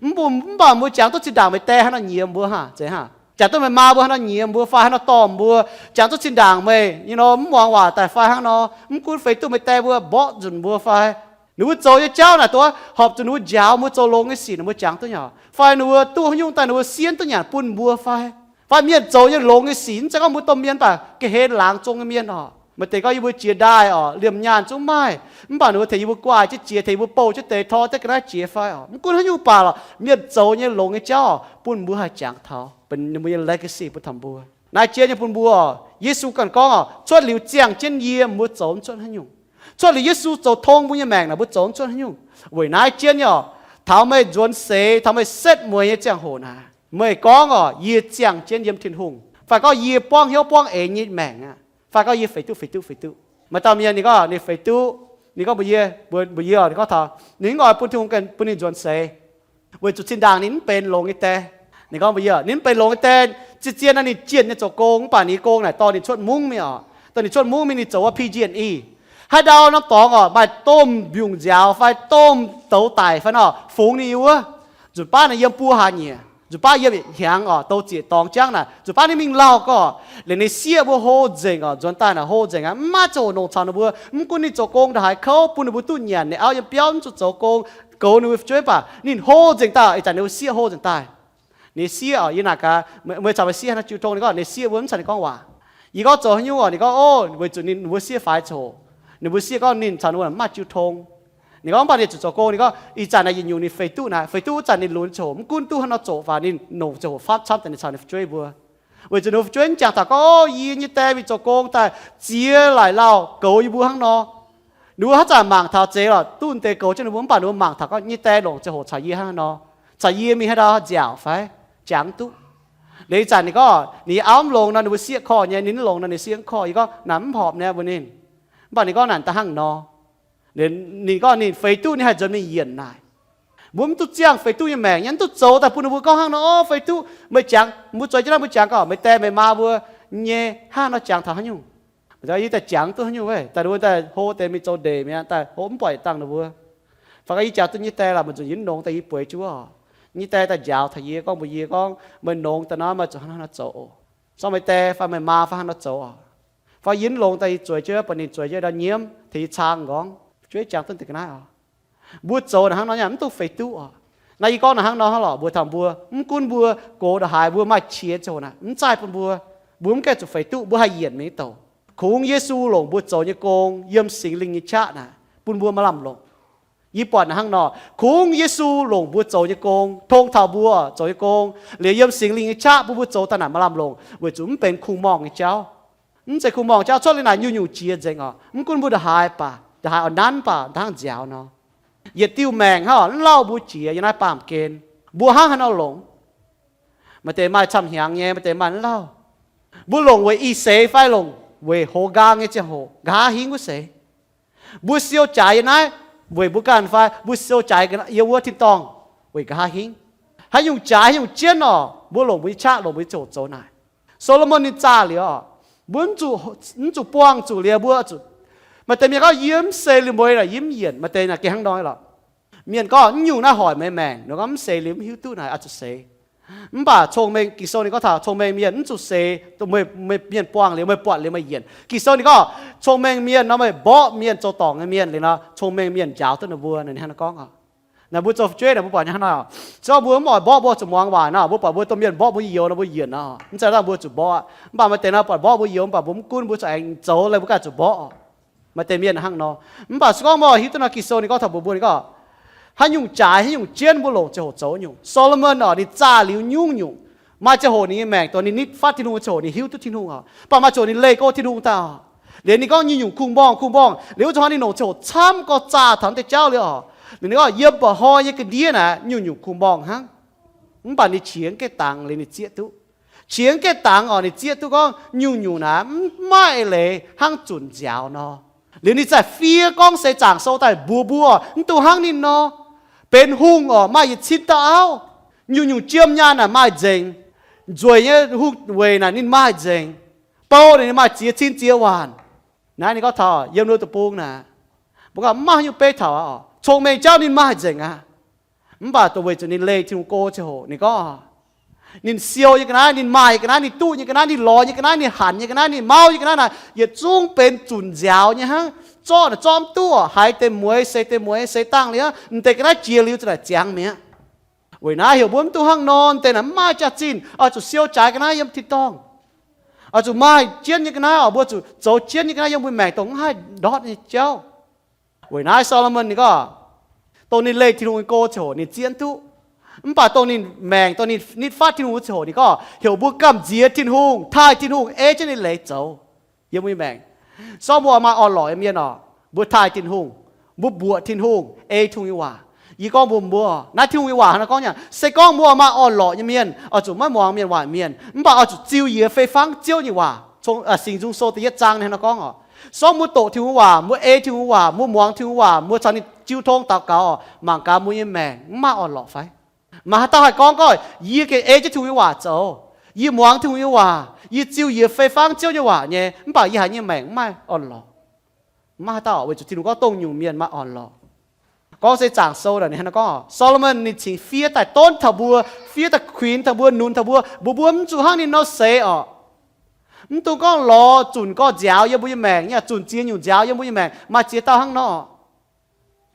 Mv baac, mv baac mbuo jangx duqv zinh ndaangc meih die hnangv nor nyiex mbuo hnangv, zeiz hnangv, jangx duqv meih maa mbuo hnangv nor nyiex mbuo fai hnangv nor dorh mbuo, jangx duqv zinh ndaangc meih, you know, mv muangx waac daaih fai hnangv nor, mv gunv feix duqv meih die mbuo mborqv nzunc mbuo fai, ninh mbuo zoux nyei jauv naaic dongh horpc zuqc ninh mbuo njaaux mbuo zoux longx nyei sic ninh mbuo jangx duqv nyei oc, fai ninh mbuo duqv haaix nyungc daaih ninh mbuo sienx duqv nyanc bun mbuo fai, fai mienh zoux nyei longx nyei sic, mv zeiz gorngv mbuo domh mienh mv baac ga'hlen laangz zong nyei mienh oc. Maaih deix gorngv yie mbuo jiex ndaaih oc, liemh nyaanh zungv maaih, mv baac ninh mbuo tengx yie mbuo guaaih jienv jiex, tengx yie mbuo bouh jienv deix, tor deix ga'naaiv jiex fai oc. Mv gunv haaix nyungc baac lorqc, mienh zoux nyei longx nyei jauv bun mbuo haih jangx taux, benx ninh mbuo nyei legacy bun taux mbuo. Naaiv jiex nyei bun mbuo oc, Yesu ganh gorngv oc, cuotv liuz ziangh jienv yie mbuo zoux mv cuotv haaix nyungc. Cuotv liuz Yesu zoux tong mbuo nyei maengc naaic mbuo zoux mv cuotv haaix nyungc. Weic naaiv jiex nyei oc, taux meih nzuonx seix, taux meih setv mueiz nyei ziangh hoc naaic, meih gorngv oc, yie ziangh jienv yiem Tin-Hungh, fai gorngv yie buangv hnyouv buangv eix nyei maengc aqv, fai gorngv yie feix duqv feix duqv feix duqv. Maaih dauh mienh ninh gorngv ninh feix duqv, ninh gorngv mbuox yie, mbuox, mbuox yie oc, ninh gorngv taux ninh mv oix bun Tin-Hungh bun ninh nzuonx seix, weic zuqc zinh ndaangc ninh mv benx longx nyei die. Ninh gorngv mbuox yie, ninh mv benx longx nyei die. Zien-zien naaiv ninh jienh nyei zoux gong, mv baac ninh nyei gong naaic dorh ninh cuotv mungv mingh oc. Dorh ninh cuotv mungv mingh ninh zoux wuov P G and E. Haaix ndau norm dorngx oc, maaih domh mbiungc nziaaux fai domh douz daic fai nor, fungx ninh wuov. Nzunc baav naaic yiem buo hlaax nyieqc, nzunc baav yiem yietc hnyangx oc, douz zieqc dorngx jangv naaic, nzunc baav ninh mingh lauh gorx, liuz ninh sieqv mbuo hlo nzengc oc, nzuonx daaih naaic hlo nzengc aqv, mv maaih ziangh hoc longc caux ninh mbuo. Mv gunv ninh zoux gong ndongc haaix kouv, bun ninh mbuo duqv nyanc, ninh auv yiem biauv mv zuqc zoux gong, goux ninh mbuo fu'jueiv, mv baac ninh hlo nzengc daaih, ih zanc ninh mbuo sieqv hlo nzengc daaih. Ninh sieqv oc, yie naaic gaax, meih caux meih sieqv haaix nor jiu tong? Ninh gorngv ninh sieqv mbuo mv caux ninh gorngv waac. Yie gorngv zoux haaix nyungc oc? Ninh gorngv, o, weic zuqc ninh, ninh mbuo sieqv faix ziangh hoc. Ninh mbuo sieqv gorngv ninh caux ninh mbuo mv maaih jiu tong. Ninh gorngv mv baac ninh zuqc zoux gong. Ninh gorngv ih zanc naaic yietc nyungc ninh feix duqv naaic, feix duqv wuov zanc ninh lunx ziangh hoc, mv gunv duqv haaix nor zoqc, fai ninh longc ziangh hoc faamv camv daaih ninh caux ninh fu'jueiv mbuo. Weic zuqc ninh mbuo fu'jueiv mv jangx taux gorngv, o, yie nyei die mingh zoux gong daaih ziex laic lauh goux yie mbuo hnangv nor. Ninh mbuo haaix zanc mangc taux zeiz lorqc, duqv deix goux jienv ninh mbuo, mv baac ninh mbuo mangc taux gorngv nyei die longc ziangh hoc caux yie hnangv nor, caux yie mingh haaix ndau nziaauc fai jangx duqv. Liuz ih zanc ninh gorngv ninh nyei auv mv longx nor ninh mbuo sieqv korv nyei, ninh mv longx nor ninh sieqv mv korv. Yie gorngv naaic mv horpc niaa mbuox ninh. Mv baac ninh gorngv naaic da'hnangv nor. Ninh gorngv ninh feix duqv ninh haih nzuonx mingh yienc naaic. Mbuo mv duqv ziangh feix duqv nyei maengc, yie mv duqv zoux daaih bun ninh mbuo gorngv hnangv nor, o, feix duqv, meih jangx, mbuo zueiz jienv naaiv mbuo jangx gorngv meih die meih maa mbuo nyei hnangv nor jangx taux haaix nyungc. Yie daaih jangx duqv haaix nyungc, weic daaih ninh mbuo daaih hlo deix mingh zoux ndeic mi'aqv, daaih hlo mv buatc yietc dangh ninh mbuo. Fai gorngv yie jangx duqv nyei die lorqc, maiv nzunc yie mv longx daaih yie bueix jienv wuov, nyei die daaih njaaux taux yie gorngv mbuox yie gorngv, meih longx daaih nor meih zuqc hnangv nor zoux oc. Sorng meih die fai meih maa fai hnangv nor zoux oc. Fai yie mv longx daaih yie zueiz jienv, bun ninh zueiz jienv ndau nyiemv tengx yie cang nqorngv, fu'jueiv jangx duqv deix ga'naaiv oc. Mbuo zoux naaic hnangv nor nyei mv duqv feix duqv oc. Naaiv yie gorngv naaic hnangv nor hnangv lorqc, mbuox taux mbuo, mv gunv mbuo gox ndongc haaix, mbuo maaih qiex ziangh hoc naaic mv zaih bun mbuo. Mbuo mv gaengh zuqc feix duqv, mbuo haih yienc mingh doc. Kungx Yesu longc mbuo zoux nyei gong yiem Singx Lingh nyei qaqv naaic bun mbuo maaih lamh longc. Yie buatc naaic hnangv nor, kungx Yesu longc mbuo zoux nyei gong, tong taux mbuo zoux nyei gong, liuz yiem Singx Lingh nyei qaqv bun mbuo zoux daaih naaic maaih lamh longc, weic zuqc mv benx kungx-morngh nyei jauv. Mv zeiz kungx-morngh jauv. Cuotv liuz naaic nyungc-nyungc jiex nzengc oc. Mv gunv mbuo ndongc haaix baac, ndongc haaix oix nanv baac hnangv nziaaux nor, yietc diuh maengc hnangv oc, mv lauh mbuo jiex yiem naaiv baamh gen. Mbuo hnangv haaix nor longc? Maaih deix maaih camv-hnyangx nyei, maaih deix maaih mv lauh. Mbuo longc weic ih seix fai longc weic hoz nqaang nyei ziangh hoc nqa'haav hingv wuov seix? Mbuo siou jaaix yiem naaiv weic mbuo ganh fai mbuo siou jaaix yiem wuov tin-dorngh weic nqa'haav hingv? Haaix nyungc jaaix, haaix nyungc jienv oc, mbuo longc mbuo nyei qaqv, longc mbuo nyei ziangh hoc zoux naaic. Solomon ninh zaah liuz oc, mbuo mv zuqc, mv zuqc buangh zuqc liuz mbuo zuqc. Maaih deix mienh gorngv, yie mv seix liuz mueiz naaic yie mv yienc. Maaih deix naaic gengh hnangv nor lorqc. Mienh gorngv, mv nyungc naaiv hoic meih maengc. Ninh gorngv, mv seix liuz mv hiuv duqv naaic oix zuqc seix. Mv baac cong-mengh, Ging-Sou ninh gorngv taux cong-mengh mienh mv zuqc seix, meih, meih mienh buangh liuz, meih buatc liuz meih yienc. Ging-Sou ninh gorngv, cong-mengh mienh nor meih mborqv mienh zoux dorngc nyei mienh liuz nor, cong-mengh mienh njaaux duqv ninh mbuo. Ninh hnangv nor gorngv oc. Naaiv mbuo zoux fu'jueiv naaic mbuo buatc nyei hnangv nor, se gorngv mbuo mv oix mborqv mbuo zuqc muangx waac nor, mbuo buatc mbuo domh mienh mborqv mbuo youz nor, mbuo yienc nor, mv zeiz daaih mbuo zuqc mborqv aqv. Mv baac maaih deix nor buatc mborqv mbuo youz, mv baac mbuo mv gunv, mbuo zuqc aengx zoux leiz mbuo ganh zuqc mborqv. Maaih deix mienh hnangv nor. Mv baac se gorngv mbuo hiuv duqv nor, Ging-Sou ninh gorngv taux mbuo, mbuo ninh gorngv, haaix nyungc jaaix, haaix nyungc jienv mbuo longc ziangh hoc zoux nyungc. Solomon oc, ninh zaah liuz nyungc-nyungc. Maaih ziangh hoc ninh nyei maengc dongh ninh nitv fatv Tin-Hungh nyei ziangh hoc ninh hiuv duqv Tin-Hungh oc, mv baac maaih ziangh hoc ninh leih go Tin-Hungh daaih oc. Liuz ninh gorngv nyungc-nyungc kungx-morngh, kungx-morngh. Liuz wuov zanc hnoi ninh longc ziangh hoc camv gorx zaah taux naaiv deix jauv liuz oc, ninh gorngv yiem mba'hnoi nyei ga'ndiev naaic nyungc-nyungc kungx-morngh hnangv. Mv baac ninh qiex gaengh dangx liuz ninh zieqv duqv. Qiex gaengh dangx oc, ninh zieqv duqv gorngv nyungc-nyungc naaic mv maaih eix leiz hnangv zunc nziaaux nor. Liuz ninh zaah fiev gorngv seix zaangc sou daaih mbuox mbuo, mv dungx hnangv ninh nor. Benx hungh oc, maaih yietc cin dauh auv. Nyungc-nyungc jiem nyaanh naaic maaih nzengc. Nzueic nyei hungh weic naaic ninh maaih nzengc. Bou naaic ninh maaih ziex cin ziex waanc. Naaiv ninh gorngv taux yiem nor deic-bung naaic, mbuo gorngv mv maaih haaix nyungc beiv taux aqv oc. Cong-mengh jauv ninh maaih nzengc aqv. Mv baac dongh weic zuqc ninh leih Tin-Hungh go ziangh hoc, ninh gorngv, ninh siou nyei ga'naaiv, ninh maaih nyei ga'naaiv, ninh duqv nyei ga'naaiv, ninh lorz nyei ga'naaiv, ninh hanc nyei ga'naaiv, ninh mauv nyei ga'naaiv naaic, yietc zungv benx zunc nziaaux nyei hnangv. Zorqv naaic zorqv mv duqv, haiz deix mueiz, seix deix mueiz, seix dangh liuz, m'deix ga'naaiv jiex liuz za'naaic ziangx mi'aqv. Weic naaiv heuc mbuo mv dungx hnangv nor, m'deix naaic mv maaih jaax-zinh, oix zuqc siou jaaix ga'naaiv yiem tin-dorngh. Oix zuqc maaih jienv nyei ga'naaiv oc, mbuo zuqc zoux jienv nyei ga'naaiv yiem mbuo maengc dongh mv haih ndortv nyei jauv. Weic naaiv Solomon ninh gorngv, dongh ninh leih Tin-Hungh nyei go ziangh hoc ninh zieqv duqv. Mv baac dongh ninh maengc, dongh ninh nitv fatv Tin-Hungh ziangh hoc ninh gorngv heuc mbuo gamh nziex Tin-Hungh, taaih Tin-Hungh, ei jienv ninh leiz zoux yiem mbuo nyei maengc. Se gorngv mbuo maaih orn-lorqc nyei mienh oc, mbuo taaih Tin-Hungh, mbuo mbuoqc Tin-Hungh, ei Tin-Hungh nyei waac. Yie gorngv mbuox mbuo, naaiv Tin-Hungh nyei waac hnangv nor gorngv nyei, se gorngv mbuo maaih orn-lorqc nyei mienh, oix zuqc maiv muangx mienh waac mienh, mv baac oix zuqc ziux yie fei fangv Ziouv nyei waac. Singx Nzung Sou da'yietv zaang hnangv nor gorngv oc. Se gorngv mbuo doqc Tin-Hungh waac, mbuo ei Tin-Hungh waac, mbuo muangx Tin-Hungh waac, mbuo caux ninh jiu tong daux gaux oc, mangc gaax mbuo nyei maengc mv maaih orn-lorqc fai? Maaih haaix dauh haih gorngv gorngv, yie gengh ei jienv Tin-Hungh nyei waac zoux, yie muangx Tin-Hungh nyei waac, yie ziux yie fei fangv Ziouv nyei waac nyei, mv baac yie haiz nyei maengc mv maaih orn-lorqc? Mv maaih haaix dauh, weic zuqc Tin-Hungh gorngv dongh nyungc mienh maaih orn-lorqc. Gorngv se Zaangc Sou naaic ninh hnangv nor gorngv, Solomon ninh cingx fiev daaih donv taux mbuo, fiev daaih kuinx taux mbuo, nunz taux mbuo, mbuox mbuo mv zuqc hnangv ninh nor seix oc. Mv dungx gorngv lorz zunc gorx nziaaux yiem mbuo nyei maengc, yaac zunc ziex nyungc nziaaux yiem mbuo nyei maengc. Maaih ziex dauh hnangv nor.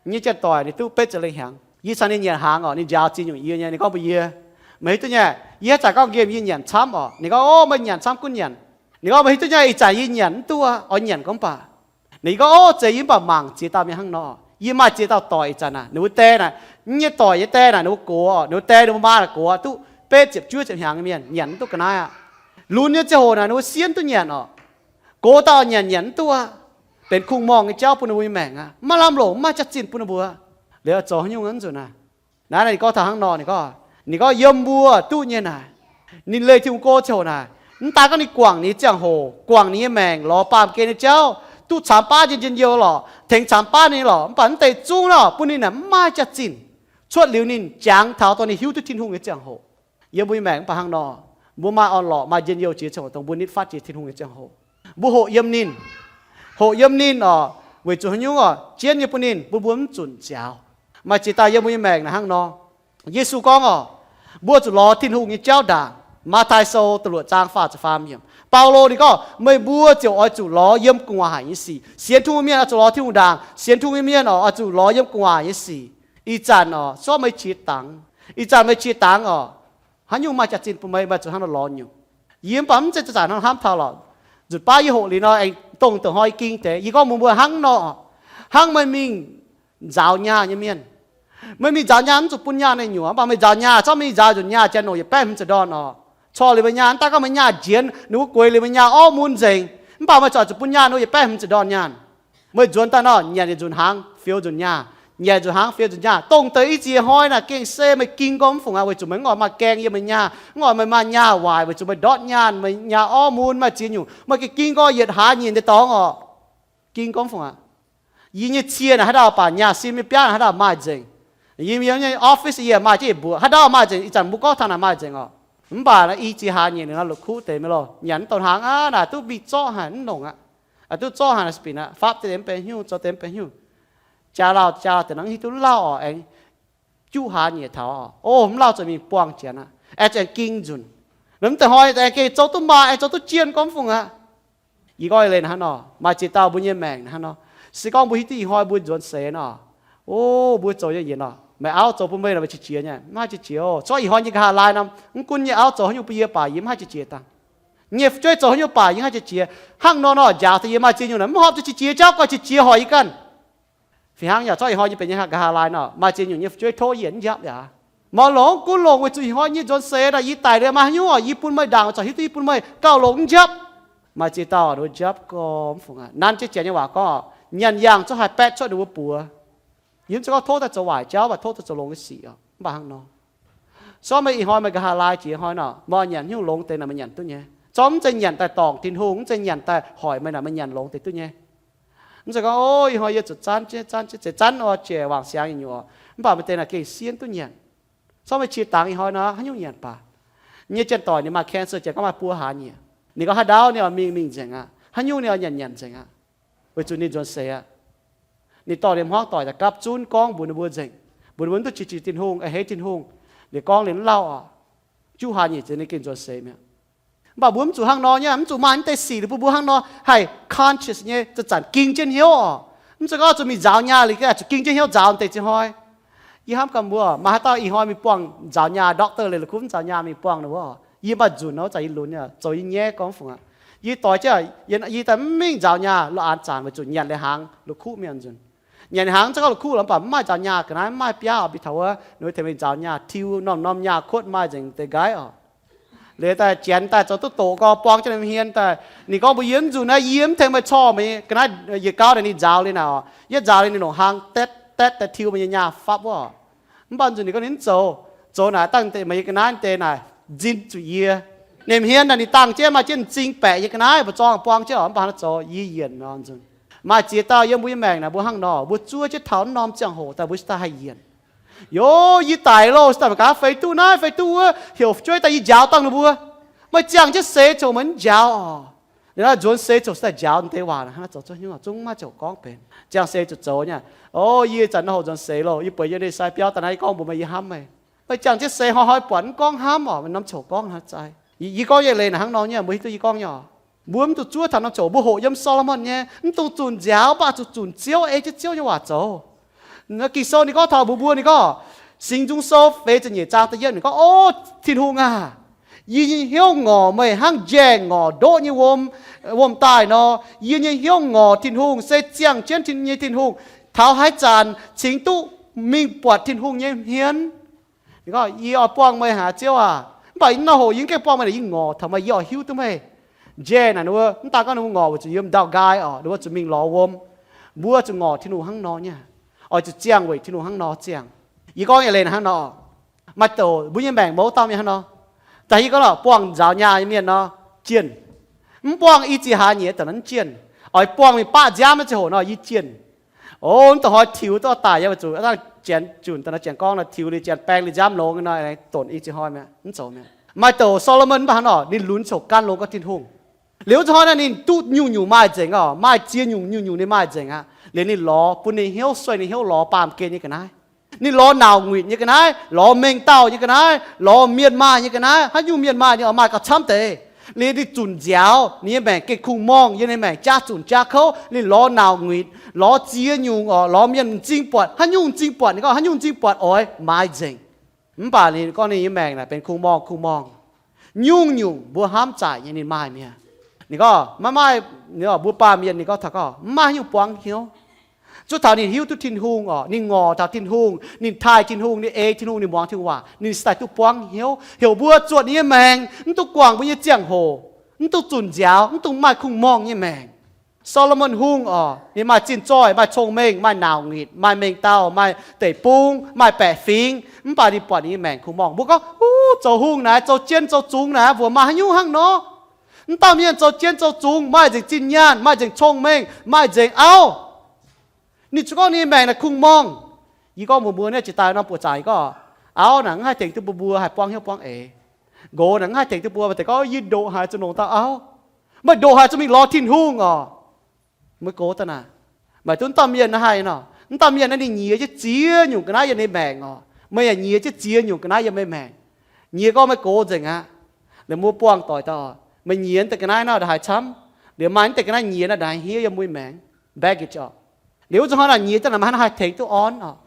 Nyei janx-doic ninh duqv betv ziepc lengh hnyangx, yie caux ninh nyanc hnaangx oc, ninh njaaux ziex nyungc yie nyei. Ninh gorngv mbuox yie, meih hiuv duqv nyei, yie haaix zanc gorngv nqemh yie nyanc camv oc. Ninh gorngv, Ov, meih nyanc camv gunv nyanc. Ninh gorngv, Meih hiuv duqv nyei, ih zanc yie nyanc mv duqv, oix nyanc gorngv baac. Ninh gorngv, Ov, zeiz, yie mv baac mangc ziex dauh mienh hnangv nor. Yie maaih ziex dauh doic ih zanc naaic, ninh mbuo die naaic, nyei doic nyei die naaic ninh mbuo gox, ninh mbuo die ninh mbuo maa naaic gox duqv betv ziepc juov ziepc hnyangx nyei mienh, nyanc mv duqv ga'naaiv aqv. Lunx nyei ziangh hoc naaic ninh mbuo sienv duqv nyanc oc. Gox dauh nyanc nyanc mv duqv aqv. Benx kungx-morngh nyei jauv bun ninh mbuo nyei maengc aqv. Maiv lamh longc, maiv jaax-zinh bun ninh mbuo. Liuz zoux haaix nyungc nzuqc naaic? Naaiv ninh gorngv taux hnangv nor, ninh gorngv, ninh gorngv yiem mbuo duqv nyei naaic, ninh leih Tin-Hungh go ziangh hoc naaic, mv daan gorngv ninh guangc ninh nyei ziangh hoc, guangc ninh nyei maengc, lorz baamh gen nyei jauv, duqv caamx baav njien-youh lorqc, tengx caamx baav nyei lorqc, mv baac mv deix zungv nor bun ninh naaic mv maaih jaax-zinh, cuotv liuz ninh jangx taux dongh ninh hiuv duqv Tin-Hungh nyei ziangh hoc. Yiem mbuo nyei maengc mv baac hnangv nor, mbuo maaih orn-lorqc, maaih njien-youh jiex ziangh hoc dongh mbuo nitv fatv jiex Tin-Hungh nyei ziangh hoc. Mbuo hoqc yiem ninh, hoqc yiem ninh oc, weic zuqc haaix nyungc oc, jienv nyei bun ninh, bun mbuo mv zunc nziaaux. Maaih ziex dauh yiem mbuo nyei maengc naaic hnangv nor. Yesu gorngv oc, mbuo zuqc lorz Tin-Hungh nyei jauv ndaangc. Matv^taai Sou da'luoqc zaang faah ziepc faam yiemc, Baulo ninh gorngv, Meih mbuo ziouc oix zuqc lorz yiem gu'nguaaz haic nyei sic. Sienx Tin-Hungh mienh oix zuqc lorz Tin-Hungh ndaangc. Sienx Tin-Hungh mienh oc, oix zuqc lorz yiem gu'nguaaz nyei sic. Ih zanc oc, se gorngv meih qiex dangx, ih zanc meih qiex dangx oc, haaix nyungc maaih jaax-zinh bun meih, meih zuqc hnangv nor lorz nyungc. Yie mv baac mv zeiz zanc-zanc hnangv hnamv taux lorqc. Nzunc baav yie hoqc liuz nor, aengx dongh dongh hnoi yie ging deix, yie gorngv mbuox mbuo hnangv nor, hnangv meih mingh nzaaux nyaah nyei mienh, meih mingh nzaaux nyaah mv zuqc bun nyaah naaiv nyuoqc, mv baac meih nzaaux nyaah, zorqv meih nzaaux nzunc nyaah janx-nongc yietc baeqv hmz ziepc ndorn oc. Corc liuz meih nyaah, mv daan gorngv meih nyaah njienx, ninh wuov gueix liuz meih nyaah orv mun nzengc, mv baac meih zuqc zuqc bun nyaah ninh wuov yietc baeqv hmz ziepc ndorn nyaanh. Meih nzuonx daaih nor, nyanc yietc nzunc hnaangx, fioux nzunc nyaah, nyanc nzunc hnaangx, fioux nzunc nyaah. Dongh deix i ziex hnoi naaic gengh se meih ging gorngv mv fungc aqv, weic zuqc meih mv oix maaih gaeng yiem meih nyaah, mv oix meih maaih nyaah waaic, weic zuqc meih ndortv nyaanh, meih nyaah orv mun, maaih ziex nyungc, meih gengh ging gorngv yietc hlaax nyieqc deix dorngx oc. Ging gorngv mv fungc aqv. Yie nyei cie naaic haaix dauh baac nyaah sim nyei biaav naaic haaix dauh maaih nzengc. Yie nyei office yie maaih jienv yietc mbuoqc, haaix dauh maaih nzengc, ih zanc mbuo gorngv taux naaic maaih nzengc oc. Mv baac naaiv i ziex hlaax nyieqc ninh nor la'kuqv deix maiv lorh, nyanc mv dongh hnaangx aqv naaic duqv mbic zorqv haic mv longc aqv. Aqc duqv zorqv haic naaic spinx aqv, fapv deix mv benx hnyouv, zoux deix mv benx hnyouv. Jaa lauh jaa lauh deix nor hiuv duqv lauh oc, aengx juqv hlaax nyieqc taux oc, o, mv lauh zuqc mingh buangh janx aqv, aengx zuqc aengx ging nzunc. Mv deix hnoi aengx gengh zoux duqv maaih, aengx zoux duqv jienh gorngv mv fungc aqv. Yie gorngv leiz naaic hnangv nor, maaih ziex dauh mbuo nyei maengc hnangv nor, se gorngv mbuo hiuv duqv ih hnoi mbuo nzuonx seix nor, o, mbuo zoux nyei yienx nor, Meih auv zoux bun meih nor, meih qiex jiez nyei? Mv haih qiex jiez oc. Corc ih hnoi nyei nqa'haav laai nor, mv gunv nyei auv zoux haaix nyungc bun yie baac yie mv haih qiex jiez dangh. Nyei fu'jueiv zoux haaix nyungc baac yie mv haih qiex jiez. Hnangv nor nor, njaaux daaih yie maaih ziex nyungc naaic, mv horpc zuqc qiex jiez, jauv gorx qiex jiez hoic yie ganh. Fih hnangv yaac corc ih hnoi nyei benx nyei nqa'haav laai nor, maaih ziex nyungc nyei fu'jueiv tov yie mv njapv liuz aqv. Maaih longx gunv longc weic zuqc ih hnoi nyei nzuonx seix naaic yie daic liuz maaih haaix nyungc oc, yie bun meih ndaangc, corc hiuv duqv yie bun meih gauh longx mv njapv. Maaih ziex dauh ninh mbuo njapv gorx mv fungc aqv. Nanv jienv janx nyei waac gorngv, nyanc yangh zungv haih baetv cuotv ninh mbuo buoz. Yie mv zeiz gorngv tov daaih zoux waaic jauv, mv baac tov daaih zoux longx nyei sic oc, mv baac hnangv nor. Sorv meih ih hnoi meih nqa'haav laai jiex ih hnoi nor, meih nyanc haaix nyungc longx deix naaic meih nyanc duqv nyei. Zorqv mv zeiz nyanc daaih dorngc Tin-Hungh, mv zeiz nyanc daaih hoic meih naaic meih nyanc longx deix duqv nyei. Mv zeiz gorngv, o, ih hnoi yie zuqc zanv jienv, zanv jienv, zeiz zanv oc, jiex wangc siangx nyei nyuoqc, mv baac maaih deix naaic gengh sienv duqv nyanc. Sorv meih qiex dangx ih hnoi nor, haaix nyungc nyanc baac? Nyei janx-doic ninh maaih cancer, janx gorngv maaih buo hlaax nyieqc. Ninh gorngv haaix ndau ninh oix mingh mingh nzengc aqv, haaix nyungc ninh oix nyanc nyanc nzengc aqv, weic zuqc ninh nzuonx seix aqv. Ninh dorh ninh hmuangv doic daaih gapv zunv gorngv mbuox ninh mbuo nzengc, mbuox ninh mbuo mv duqv qiex jiez Tin-Hungh, a'hneiv Tin-Hungh. Liuz gorngv liuz mv lauh oc, juqv hlaax nyieqc nzengc ninh gengh nzuonx seix mi'aqv. Mv baac mbuo mv zuqc hnangv nor nyei, mv zuqc maaih mv deix sic liuz bun mbuo hnangv nor haih conscious nyei zanc-zanc ging jienv hnyouv oc. Mv zeiz gorngv zuqc mingh nzaaux nyaah liuz gengh zuqc ging jienv hnyouv nzaaux deix ziex hnoi. Yie hnamv gaax mbuo, maaih haaix dauh ih hnoi mingh buangh nzaaux nyaah, doctor leiz la'kuqv mv nzaaux nyaah mingh buangh ninh mbuo oc. Yie maaih nzunc nor, wuov zanc yie lunx nyei, zoux yie nyaiv gorngv fungc aqv. Yie doix jienv, yie daaih mv mingh nzaaux nyaah, lo aanx zanc weic zuqc nyanc liuz hnaangx la'kuqv mi'aqv nzunc. Nyanc liuz hnaangx zungv gorngv la'kuqv lorqc, mv baac mv maaih nzaaux nyaah ga'naaiv, mv maaih biaav oc, bieqc taux wuov ninh mbuo tengx meih nzaaux nyaah, tiux norm-norm nyaah kuotv maaih nzengc deix nqaiv oc. Liuz daaih janx daaih zoux duqv doqc gau, buang jienv ninh mbuo hmien daaih, ninh gorngv mbuox yie, mv nzunc naaiv yie mv tengx meih corc, meih ga'naaiv yietc gauv naaic ninh nzaaux liuz naaic oc, yietv nzaaux liuz ninh longc hlang daetv daetv daaih tiux meih nyei nyaah fapv wuov oc. Mv baac nzunc ninh gorngv ninh mv zoux. Zoux naaic dangh deix meih nyei ga'naaiv deix naaic nzin zuqc yie. Ninh hmien naaic ninh dangh jienv maaih jienv m'zing baeqc nyei ga'naaiv mba'zorng buang jienv oc, mv baac hnangv naaiv zoux yie yienc nor nzunc. Maaih ziex dauh yiem mbuo nyei maengc naaic mbuo hnangv nor, mbuo zuov jienv taux norm ziangh hoc daaih mbuo cingx daaih haih yienc. Yov, yie daic loh, cingx daaih mangc gaax feix duqv naaiv feix duqv wuov, heuc fu'jueiv daaih yie njaaux dangh ninh mbuo. Meih ziangh jienv seix ziouc meih mv njaaux oc. Liuz naaiv nzuonx seix ziouc cingx daaih njaaux deix waac, hnangv naaiv zoux zungv maiv ziouc gorngv benx ziangh seix ziouc zoux nyei. O, yie zanc nor hoc nzuonx seix loh, yie bueix yiem ndeic-sai biauv daaih naaiv, yie gorngv mbuox meih yie hnamv meih. Meih ziangh jienv seix hnoi-hnoi buatc mv gorngv hnamv oc, meih norm ziouc gorngv hnangv zai. Yie gorngv nyei leiz naaic hnangv nor nyei, mbuo hiuv duqv yie gorngv nyei oc. Mbuo mv dungx zuov taux norm ziouc, mbuo hoqc yiem Solomon nyei, mv dungx zunc nziaaux, mv baac zuqc zunc Ziouv, ei jienv Ziouv nyei waac zoux. Ging-Sou ninh gorngv taux mbuox mbuo, ninh gorngv, Singx Nzung Sou feix ziepc nyeic zaang da'yietv ninh gorngv, O Tin-Hungh aah! Yie nyei hnyouv ngorc meih hnangv njaeh ngorc ndoqv nyei wuom, wuom-daaih nor. Yie nyei hnyouv ngorc Tin-Hungh, se ziangh jienv nyei Tin-Hungh. Taux haaix zanc cingx duqv mingh buatc Tin-Hungh nyei hmien? Ninh gorngv, Yie oix buangh meih haic, Ziouv aac. Mv baac yie nor hoc yie mv gaengh buangh meih, yie ngorc taux meih, yie oix hiuv duqv meih. Njaeh naaic ninh mbuo mv daan gorngv ninh mbuo ngorc weic zuqc yiem ndau-nqaai oc, ninh mbuo zuqc mingh lorz wuom. Mbuo zuqc ngorc Tin-Hungh hnangv nor nyei, oix zuqc ziangh weic Tin-Hungh hnangv nor ziangh. Yie gorngv nyei leiz naaic hnangv nor, maaih douc mbuo nyei maengc mouz dauh mienh hnangv nor. Daaih yie gorngv lorqc, buangh nzaaux nyaah nyei mienh nor, jienh. Mv buangh i ziex hlaax nyieqc daaih nor mv jienh. Oix buangh mingh baqv nziaamv nyei ziangh hoc nor, yie jienh. O, mv dongh hnoi tiux duqv daic yaac weic zuqc dangh janx junc daaih nor, janx gorngv nor tiux liuz janx baeng liuz nziaamv longx nor, donx i ziex hnoi mi'aqv, mv zoux mi'aqv. Maaih douc Solomon mv baac hnangv nor, ninh lunx coux gan longx gorngv Tin-Hungh. Liuz wuov zanc hnoi naaiv ninh duqv nyungc-nyungc maaih nzengc oc, maaih ziex nyungc nyungc-nyungc ninh maaih nzengc aqv. Liuz ninh lorz bun ninh hnyouv sueih, ninh hnyouv lorz baamh gen nyei ga'naaiv. Ninh lorz nauc nguitc nyei ga'naaiv, lorz mengh dauh nyei ga'naaiv, lorz mienh maaih nyei ga'naaiv, haaix nyungc mienh maaih ninh oix maaih gauh camv deix. Liuz ninh zunc nziaaux, ninh nyei maengc gengh kungx-morngh, yiem ninh maengc jaav zunc jaav kouv. Ninh lorz nauc nguitc, lorz ziex nyungc oc, lorz mienh m'zing buatc, haaix nyungc m'zing buatc, ninh gorngv haaix nyungc m'zing buatc oix maaiz nzengc. Mv baac ninh gorngv ninh nyei maengc naaic benx kungx-morngh kungx-morngh. Nyungc-nyungc mbuo hnamv zaaic nyei ninh maaih mi'aqv. Ninh gorngv maiv maaih, mbuo baamh mienh ninh gorngv taux gorngv mv maaih haaix nyungc buangv hnyouv. Zuov taux ninh hiuv duqv Tin-Hungh oc, ninh ngorc taux Tin-Hungh, ninh taaih Tin-Hungh, ninh ei Tin-Hungh, ninh muangx Tin-Hungh waac, ninh cingx daaih duqv buangv hnyouv. Heuc mbuo zuotc ninh nyei maengc, mv dungx guangc mbuo nyei ziangh hoc, mv dungx zunc nziaaux, mv dungx maaih kungx-morngh nyei maengc. Solomon Hungh oc, ninh maaih zinh zoih, maaih cong-mengh, maaih nauc nguitc, maaih mengh dauh, maaih deic-bung, maaih baeqc fingx, mv baac ninh buatc ninh nyei maengc kungx-morngh. Mbuo gorngv, Uv, zoux hungh naaiv, zoux jien zoux zungx naaiv, mbuox maaih haaix nyungc hnangv nor? Mv dauh mienh zoux jien zoux zungx maaih nzengc zinh nyaanh, maaih nzengc cong-mengh, maaih nzengc auv. Ninh zuqc gorngv ninh nyei maengc naaic kungx-morngh. Yie gorngv mbuox mbuo, naaiv jiex daaih norm buoqc zaangc yie gorngv, auv naaic mv haih tengx duqv mbuo, mbuo haih buangv hnyouv buangv eix. Nqox naaic mv haih tengx duqv mbuo, maaih deix gorngv, Yie ndoqc haic zuqc longc dauh auv. Meih ndoqc haic zuqc mingh lorz Tin-Hungh oc. Meih gox daaih naaic, maaih duqv dauh mienh naaiv haih nor, mv dauh mienh naaiv ninh nyiex jienv ziex nyungc ga'naaiv yiem ninh maengc oc. Meih yaac nyiex jienv ziex nyungc ga'naaiv yiem meih maengc. Nyiex gorngv meih gox nzengc aqv. Liuz mbuo buangh doic daaih oc, meih nyiex deix ga'naaiv nor ndongc haaix camv, liuz maaih deix ga'naaiv nyiex nor ndongc haaix hniev yiem mbuo maengc, baggage oc. Liuz wuov zanc hnoi naaic nyiex daaih naaic maaih hnangv haaih tengx duqv orn oc.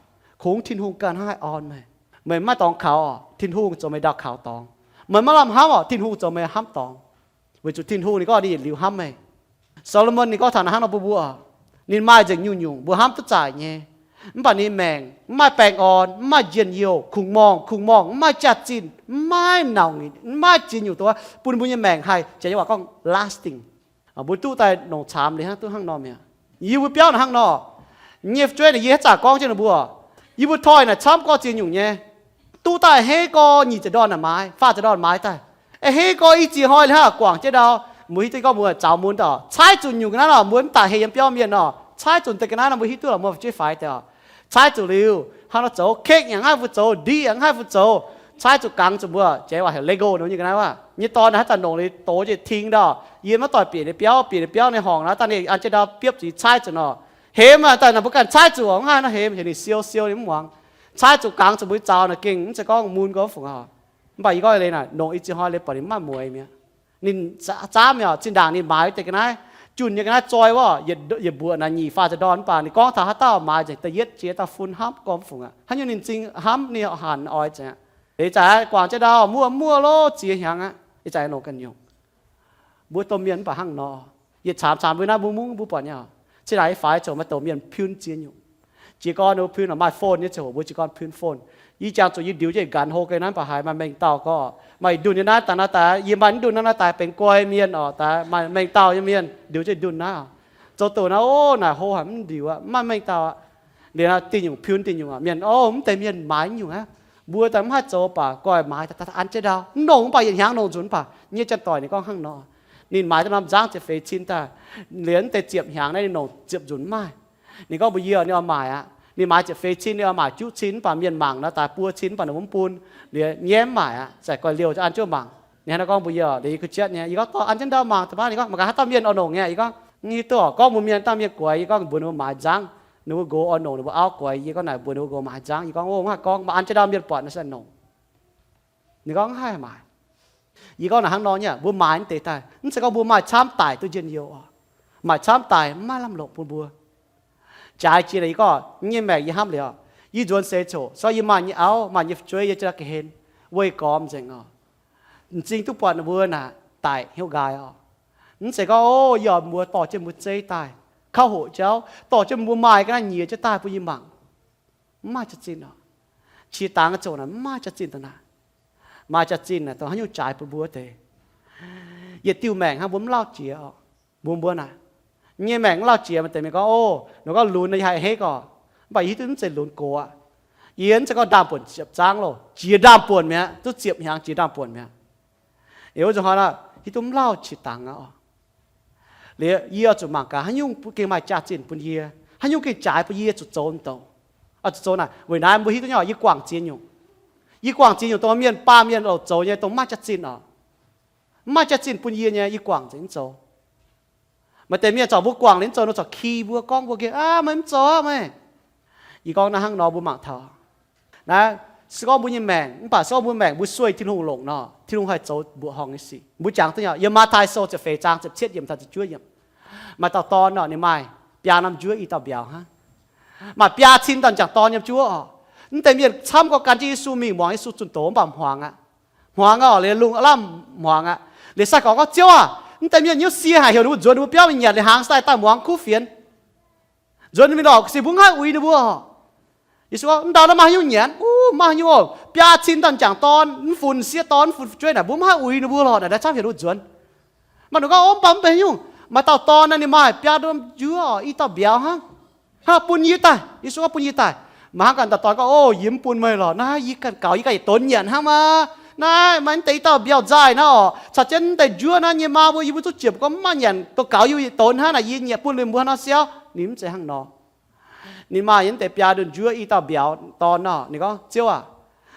Kungx Tin-Hungh ganh hnangv haih orn meih. Meih maiv dorngx kaux orqc, Tin-Hungh zoux meih ndau kaux dorngx. Meih maiv lamh hnamv orqc, Tin-Hungh zoux meih hnamv dorngx. Weic zuqc Tin-Hungh ninh gorngv ninh yietc liuz hnamv meih. Saa^lo^morn ninh gorngv taux naaiv hnangv nor bun mbuo, ninh maaih nzengc nyungc-nyungc mbuo hnamv duqv zaaic nyei. Mv baac ninh maengc mv maaih baengh orn, mv maaih njien-youh, kungx morngh kungx morngh, mv maaih jaax-zinh, mv maaih nauc nyitc, mv maaih ziex nyungc dongh bun mbuo nyei maengc haih, janx nyei waac gorngv lasting. Mbuo duqv daaih longc caamx liuz hnangv duqv hnangv nor mi'aqv. Yie mbuo biauv naaic hnangv nor, nyei fu'jueiv naaic yie haaix zanc gorngv jienv ninh mbuo, yie mbuo toi naaic camv gorx ziex nyungc nyei. Duqv daaih a'hneiv gorx nyic ziepc ndorn naaic maaiz, faah ziepc ndorn maaiz daaih. A'hneiv gorx i ziex hnoi liuz hnangv guangc jienv ndau, mbuo hiuv duqv gorngv mbuo zaux mun daaih caaiv zunc nyungc ga'naaiv nor, mbuo mv daaih heh yiem biauv mienh nor, caaiv zunc deix ga'naaiv nor mbuo hiuv duqv lorqc, mbuo fu'jueiv faix deix oc. Caaiv zuqc liuz hnangv nor zoux, kekv yangh hnangv mbuo zoux, ndiqv yangh hnangv mbuo zoux, caaiv zuqc gangx zuqc mbuo, janx waac heuc Lego nor nyei ga'naaiv aav. Nyei dorn naaic haaix zanc longc liuz dox jienv ting ndau, yie maiv doic bieqc ninh biauv, bieqc ninh biauv ninh horngc naaiv daaih ninh an jienv ndau biopv zuqc caaiv zuqc nor, hemx daaih naaic mbuo ganh caaiv zuqc hnangv haaix nor hemx, heuc ninh siou, siou ninh mv muangx. Caaiv zuqc gangx zuqc mbuo zaux naaic gengh mv zeiz gorngv mun gorngv fungc oc. Mv baac yie gorngv leiz naaic longc i ziex hnoi leiz buatc ninh mv maaih mueiz mi'aqv. Ninh zaamv mi'aqv, zinh ndaangc ninh maaiz wuov deix ga'naaiv, junh nyei ga'naaiv zoi wuov, yietc mbuoqc naaic nyic faah ziepc ndorn mv baac ninh gorngv taux haaix dauh maaiz nzengc da'yietv jiex dauh fun hnamv gorngv fungc aqv. Haaix nyungc ninh m'zing hnamv ninh hanc oix nzengc aqv. Leiz zaqc guangc jienv ndau muoz muoz lov ziex hnyangx aqv, ih zanc longc ganh nyungc. Mbuo domh mienh mv baac hnangv nor. Yietc caamx caamx mbuo naaiv mbuo mungv mbuo buatc nyei oc. Cin naaic yie faix zoux maaih domh mienh piun ziex nyungc. Jiez gorn ninh mbuo piun maaih phone nyei ziangh hoc mbuo jiez gorn piun phone. Yie jangx zuqc yie ndiux jienv nqanx hlo ga'naaiv mv baac haaix maaih mengh dauh gorngv maaih ndunh nyei naaiv daaih naaiv daaih, yie maaih ndunh naaiv naaiv daaih benx guai mienh oc, daaih maaih mengh dauh nyei mienh ndiux jienv ndunh naaiv. Zoux doqc naaiv, o, naaic hlo haic mv ndiux aqv, mv maaih mengh dauh aqv. Liuz naaiv diuh nyungc piun diuh nyungc aqv, mienh, o, mv deix mienh maaiz nyungc aqv. Mbuo daaih mv haih zoux baac goiv maaiz daaih an jienv ndau, mv nongc mv baac yietc hnyangx nongc nzunc mv baac nyei janx-doic ninh gorngv hnangv nor. Ninh maaiz daaih norm nzangv ziepc feix cin daaih, liuz mv deix ziepc hnyangx naaiv ninh nongc ziepc nzunc mv maaih. Ninh gorngv mbuox yie, ninh oix maaic aqv. Ninh maaiz ziepc feix cin, ninh oix maaic juqv cin mv baac mienh mangc nor daaih buo cin mv baac ninh mbuo mv bun. Liuz nyei mv maaic aqv, zaqc goiv liouh an jienv mangc. Ninh hnangv naaiv gorngv mbuox yie, liuz yie kuh jienv nyei, yie gorngv dorh an jienv ndau mangc daaih maiv. Ninh gorngv mangc gaax haaix dauh mienh oix nongc nyei. Yie gorngv mv hiuv duqv oc, gorngv mbuox mienh, dauh mienh guaix, yie gorngv mbuox ninh mbuo maaiz nzangv, ninh mbuo nqox oix nongc ninh mbuo auv guaix, yie gorngv naaic mbuox ninh mbuo nqox maaiz nzangv. Yie gorngv, o, mv haih gorngv, maaih an jienv ndau mienh buatc naaiv se nongc. Ninh gorngv, mv haih maaic. Yie gorngv naaic hnangv nor nyei, mbuo maaiz mv deix daaih, mv zeiz gorngv mbuo maaih camv daic duqv njien-youh oc. Maaic camv daic mv maaih lamh longc bun mbuo. Jaaix jiex naaic yie gorngv, yie nyei maengc yie hnamv liuz, yie nzuonx seix coc, so yie maaih nyei auv, maaih nyei fu'jueiv, yie jiex ga'hlen weih gormx nzengc oc. M'zing duqv buatc ninh mbuo naaic daic hnyouv nqaai oc. Mv zeiz gorngv, o, yie oix mbuox dorh jienv mbuo zeiv daaih, kauv hoqc jauv, dorh jienv mbuo maaih ga'naaiv nyiex jienv daaih bun yie mangc. Mv maaih jaax-zinh oc. Qiex dangx zoqc naaic mv maaih jaax-zinh dongh naaic. Maaih jaax-zinh naaic dongh haaix nyungc jaaix bun mbuo deix. Yietc diuh maengc hnangv mbuo mv lauh jiex oc. Mbuo mbuo naaic, nyei maengc mv lauh jiex maaih deix mienh gorngv, o, ninh gorngv lunx naaic yie haih a'hneiv gorx, mv baac yie hiuv duqv mv zeiz lunx gox aqv. Yie mv zeiz gorngv ndaamv-buonc ziepc zangv loh, jiex ndaamv-buonc mi'aqv, duqv ziepc hnyangx jiex ndaamv-buonc mi'aqv. Yie wuov nzunc hnoi naaic hiuv duqv mv lauh qiex dangx aqv oc. Liuz yie oix zuqc mangc gaax haaix nyungc gengh maaih jaax-zinh bun yie, haaix nyungc gengh jaaix bun yie zuqc zoux mv douc. Oix zuqc zoux naaic, weic naaiv mbuo hiuv duqv nyei oc, yie guangc ziex nyungc. Yih guangc ziex nyungc dongh mienh, baamh mienh oix zoux nyei dongh maiv maaih jaax-zinh oc. Mv maaih jaax-zinh bun yie nyei, yie guangc nzengc mv zoux. Maaih deix mienh corc mbuo guangc liuz mv zoux, ninh corc ki mbuo, gorngv mbuo gengh, aa, meih mv zoux aqv meih. Yie gorngv naaiv hnangv nor mbuo mangc taux. Naaiv se gorngv mbuo nyei maengc, mv baac se gorngv mbuo maengc mbuo sueih Tin-Hungh longc nor, Tin-Hungh haih zoux mbuoqc horngh nyei sic. Mbuo jangx duqv nyei, yiem Matv^taai Sou ziepc feix zaang ziepc cietv yiemc taux ziepc juov yiemc. Maaih dauh dorn nor, ninh maaih biaa norm njuov i dauh mbiauz hnangv. Maaih biaa cin dauh m'jangc dorn yiem njuov oc. Mv deix mienh camv gorx gan jienv Yesu mingh muangx Yesu zunh doz mv baac hmuangx aqv. Hmuangx oc, liuz lungh lamh hmuangx aqv. Liuz sai-gorx gorngv, Ziouv aah! Mv deix mienh hnyouv sie haic, heuc ninh mbuo nzuonx ninh mbuo biauv mingh nyanc liuz hnaangx daaih daaih muangx kuv fienx. Nzuonx mingh lorqc, se mbuo mv haih uix ninh mbuo oc. Yesu gorngv, Mv ndau naaiv maaih haaix nyungc nyanc? Uv, maaih haaix nyungc oc? Biaa cin dauh m'jangc dorn, mv funx sieqv dorn, mv funx fu'jueiv naaic, mbuo mv haih uix ninh mbuo lorqc. Naaic daaih camv heuc ninh mbuo nzuonx. Maaih ninh gorngv, Ov, mv baac mv benx haaix nyungc. Maaih dauh dorn naaic, ninh maaih biaa norm njuov oc, i dauh mbiauz hnangv. Hnangv bun yie daaih. Yesu gorngv, Bun yie daaih. Maaih hnangv ganh dauh dorn gorngv, Ov, yie mv bun meih lorqc. Naaiv yie ganh gaux, yie ganh yietc donx nyanc hnangv maah. Naaiv maaih mv deix i dauh mbiauz nzaaih naaiv oc, caux jienv mv deix njuov naaiv nyei maa mbuo, yie mbuo zuqc ziepc gorngv mv maaih nyanc, dongh gaux yie yietc donx hnangv naaic, yie nyanc bun liuz mbuo hnangv nor siauv. Ninh mv zeiz hnangv nor. Ninh maaih yiem mv deix biaa ndunh njuov i dauh mbiauz dorn nor. Ninh gorngv, Ziouv aah!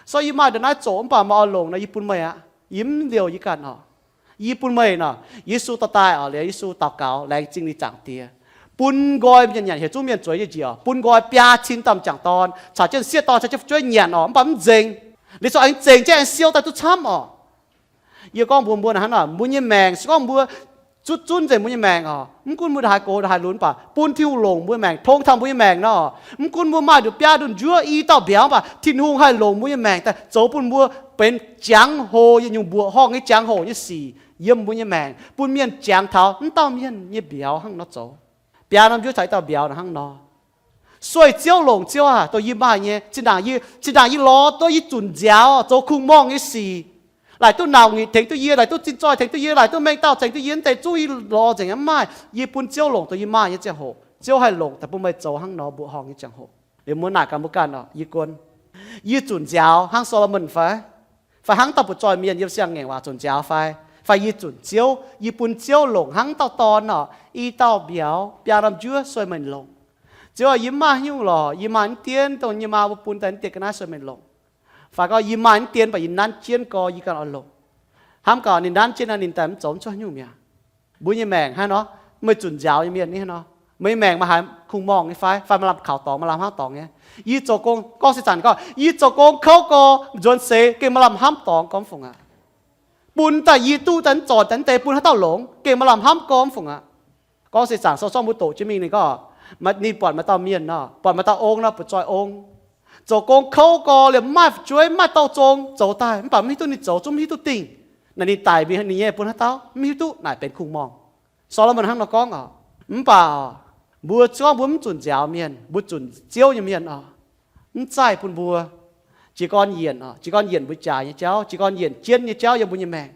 So yie maaih ndongc naaiv zoqc mv baac meih oix longc nor, yie bun meih aqv. Yie mv liouh yie ganh oc. Yie bun meih nor. Yesu dorh daaih oc. Liuz Yesu daux gaux, laengz zingh ninh Zaangc Diex, bun nqoi mienh nyanc, heuc zungv mienh zueiz nyei njiec oc, bun nqoi biaa cin dauh m'jangc dorn caux jienv sieqv dorn caux jienv fu'jueiv nyanc oc, mv baac mv nzengc. Liuz zungv aengx zengc jienv aengx siou daaih duqv camv oc. Yie gorngv mbuox mbuo naaic hnangv nor, mbuo nyei maengc se gorngv mbuo zutv zunv nzengc mbuo nyei maengc oc. Mv gunv mbuo ndongc haaix gox ndongc haaix lunx mv baac bun Tin-Hungh longc mbuo maengc tong taux mbuo nyei maengc nor, mv gunv mbuo maaih nduqc biaav nduqc njuov i dauh mbiauz mv baac Tin-Hungh haih longc mbuo nyei maengc daaih zoux bun mbuo benx jangx-hoc yietc nyungc mbuoqc horngh nyei jangx-hoc nyei sic yiem mbuo nyei maengc, bun mienh jangx taux mv dauh mienh nyei mbiauz hnangv nor zoux. Biaav norm njuov caux i dauh mbiauz naaic hnangv nor. Sueih Ziouv longc, Ziouv aah, dongh yie maaih nyei, zinh ndaangc yie, zinh ndaangc yie lorz duqv yie zunc nziaaux zoux kungx-morngh nyei sic, laaic duqv nauc nyic tengx duqv yie, laaic duqv zinh zoih tengx duqv yie, laaic duqv mengh dauh tengx duqv yie, mv deix zungv yie lorz nzengc mv maaih. Yie bun Ziouv longc dongh yie maaih nyei ziangh hoc, Ziouv haih longc daaih bun meih zoux hnangv nor mbuoqc horngh nyei ziangh hoc. Liuz mbuo naaic gaax mbuo ganh oc, yie gorngv, yie zunc nziaaux hnangv Solomon fai? Fai hnangv dauh butv-zoih mienh yiem siang-ngaengc waac zunc nziaaux fai? Fai yie zunc Ziouv, yie bun Ziouv longc hnangv dauh dorn oc, i dauh mbiauz biaa norm njuov sueih meih longc. Ziouv aah, yie mv maaih haaix nyungc lorqc, yie maaih mv dien dongh yie maa mbuo bun daaih mv dien ga'naaiv sueih meih longc. Fai gorngv yie maaih mv dien baac yie nanv jienv gorx yie ganh oix longc. Hnamv gaax ninh nanv jienv naaiv ninh daaih mv zoux mv cuotv haaix nyungc mi'aqv. Mbuo nyei maengc hnangv nor, meih zunc nziaaux nyei mienh ni hnangv nor, meih nyei maengc maaih haaix kungx-morngh nyei fai? Fai maaih lamh kaux dorngx, maaih lamh hnamv dorngx nyei? Yie zoux gong, gorngv se zanc gorngv yie zoux gong kouv gorx, nzuonx seix gengh maaih lamh hnamv dorngx gormx fungc aqv. Bun daaih yie duqv daaih mv zornc daaih mv deix bun haaix dauh longx, gengh maaih lamh hnamv gormx fungc aqv. Gorngv se zanc sou zorqv mbuo doqc jienv mingh ninh gorngv, ninh buatc maaih dauh mienh nor, buatc maaih dauh ong nor, butv-zoih ong, zoux gong kouv gorx liemh mv maaih fu'jueiv, mv maaih dorh zong zoux daaih, mv baac mv hiuv duqv ninh zoux zungv mv hiuv duqv dingh. Naaic ninh daic mingh ninh nyei bun haaix dauh mv hiuv duqv, naaic benx kungx-morngh. Solomon hnangv nor gorngv oc. Mv baac mbuo gorngv mbuo mv zunc nziaaux mienh, mbuo zunc Ziouv nyei mienh oc, mv zaih bun mbuo. Jiez gorn yienc oc, jiez gorn yienc mbuo jaaix nyei jauv, jiez gorn yienc jienv nyei jauv yiem mbuo nyei maengc.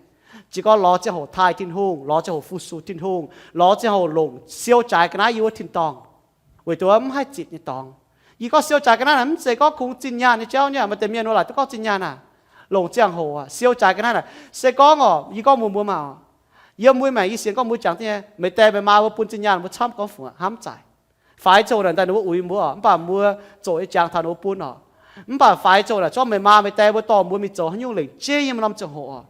Jiez gorn lorz ziangh hoc taaih Tin-Hungh, lorz ziangh hoc fu-sux Tin-Hungh, lorz ziangh hoc longc siou jaaix ga'naaiv yiem wuov tin-dorngh. Weic zuqc mv haih zitc nyei dorngx. Yie gorngv siou jaaix ga'naaiv naaic mv zeiz gorngv kungx zinh nyaanh nyei jauv nyei. Maaih deix mienh wuov laaic duqv gorngv zinh nyaanh naaic, longc ziangh hoc siou jaaix ga'naaiv naaic. Se gorngv oc, yie gorngv mbuox mbuo maah, yiem mbuo maengc yie sienx gorngv mbuo jangx duqv nyei, meih die meih maa mbuo bun zinh nyaanh mbuo camv gorngv fungc aqv, hnamv zaaic. Faix ziangh hoc naaic daaih ninh mbuo uix mbuo oc, mv baac mbuo zoqc nyei jangx taux ninh mbuo bun oc. Mv baac faix ziangh hoc naaic zorqv meih maa meih die mbuo dorh mbuo mingh zoux haaix nyungc lengc jeiv nyei norm ziangh hoc oc.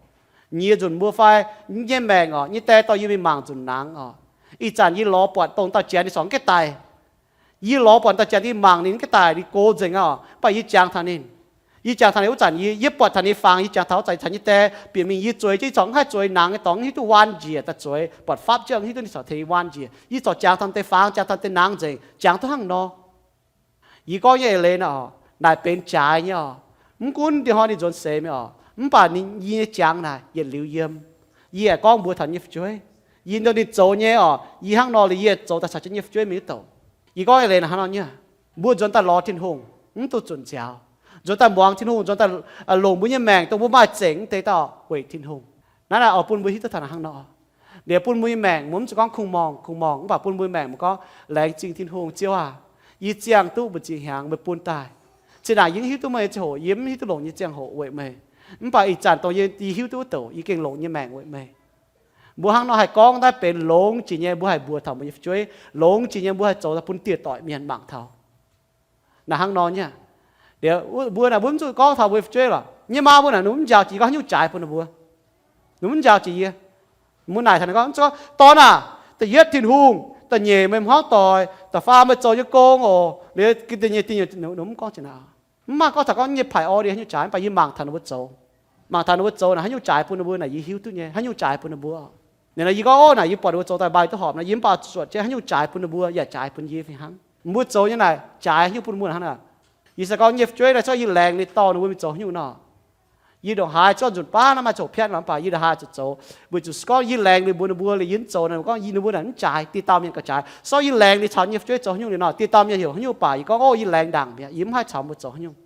Nyiex nzunc mbuo fai nyei maengc oc, nyei die dorh yie mingh mangc nzunc nangx oc. Ih zanc yie lorz buatc dongh dauh janx ninh corc mv gaengh daic. Yie lorz buatc dauh janx yie mangc ninh mv gaengh daic, ninh gox nzengc aqv oc, mv baac yie jangx taux ninh. Yie jangx taux ninh wuov zanc yie, yie buatc taux ninh fangx, yie jangx taux wuov zanc caux nyei die bieqc mingh, yie zueiz jienv, yie corc mv haih zueiz nangx nyei dorngx, mv hiuv duqv waan njiec daaih zueiz, buatc fapv jienv, mv hiuv duqv ninh corc tengx yie waan njiec. Yie corc jangx taux deix fangx, jangx taux deix nangx nzengc, jangx duqv hnangv nor. Yie gorngv nyei eix leiz naaic oc, naaic benx jaaix nyei oc. Mv gunv ndie hnoi ninh nzuonx seix mingh oc, mv baac ninh, yie nyei jangx naaic yietc liuz yiem. Yie yaac gorngv mbuox taux nyei fu'jueiv, yie ndoh ninh zoux nyei oc, yie hnangv nor liuz yie zoux daaih caux jienv nyei fu'jueiv mingh duqv douc. Yie gorngv eix leiz naaic hnangv nor nyei. Mbuo nzuonx daaih lorz Tin-Hungh, mv dungx zunc nziaaux. Nzuonx daaih muangx Tin-Hungh, nzuonx daaih longc mbuo nyei maengc dongh mbuo maaih zengc mv deix dauh weic Tin-Hungh. Naaiv naaic oix bun mbuo hiuv duqv taux naaic hnangv nor. Liuz bun mbuo nyei maengc mbuo mv zuqc gorngv kungx-morngh kungx-morngh, mv baac bun mbuo nyei maengc mbuo gorngv, laengz zingh Tin-Hungh, Ziouv aac, yie ziangh duqv mbu'ziex hnyangx meih bun daaih. Zinh ndaangc yie mv hiuv duqv meih nyei ziangh hoc, yie mv hiuv duqv longc nyei ziangh hoc weic meih. Mv baac ih zanc dongh yie hiuv duqv wuov douc yie gengh longc nyei maengc weic meih. Mbuo hnangv nor haih gorngv naaiv benx longx jiex nyei, mbuo haih mbuox taux mbuo nyei fu'jueiv, longx jiex nyei mbuo haih zoux daaih bun dieh doic mienh mangc taux. Naaic hnangv nor nyei. Liuz mbuo naaic mbuo mv zuqc gorngv taux mbuo nyei fu'jueiv lorqc. Nyei maa mbuo naaic ninh mv njaaux jiex yie gorngv haaix nyungc jaaix bun ninh mbuo. Ninh mv njaaux jiex yie. Mbuo naaic taux ninh gorngv, Dorn aah, da'yietv Tin-Hungh, da'nyeic meih hmuangv doic, da'faam meih zoux nyei gong oc. Liuz da'nyeic, da'nyeic, ninh mv gorngv jiex naaic. Mv maaih gorngv taux gorngv nyei paix order haaix nyungc jaaix, mv baac yie mangc taux ninh mbuo zoux. Mangc taux ninh mbuo zoux naaic haaix nyungc jaaix bun ninh mbuo naaic yie hiuv duqv nyei, haaix nyungc jaaix bun ninh mbuo. Ninh naaic yie gorngv, Ov, naaic yie buatc ninh mbuo zoux daaih mbaih duqv horpc naaic, yie mv baac zuotc jienv haaix nyungc jaaix bun ninh mbuo yaac jaaix bun yie fih hnangv. Mbuo zoux nyei naaic jaaix haaix nyungc bun mbuo hnangv naaic. Yie se gorngv nyei fu'jueiv naaic, zorqv yie laengz liuz dorh ninh mbuo mingh zoux haaix nyungc nor. Yie ndongc haaix zorqv nzunc baav naaiv maaih zoux piatv nor, mv baac yie ndongc haaix zuqc zoux, weic zuqc se gorngv yie laengz liuz mbuox ninh mbuo liuz yie mv zoux, ninh mbuo gorngv yie, ninh mbuo naaic mv jaaix, dieh dauh mienh gauh jaaix. Sortv yie laengz liuz caux nyei fu'jueiv zoux haaix nyungc liuz nor, dieh dauh mienh heuc haaix nyungc baac yie gorngv, Ov, yie laengz ndaangc mi'aqv, yie mv haih caux mbuo zoux haaix nyungc.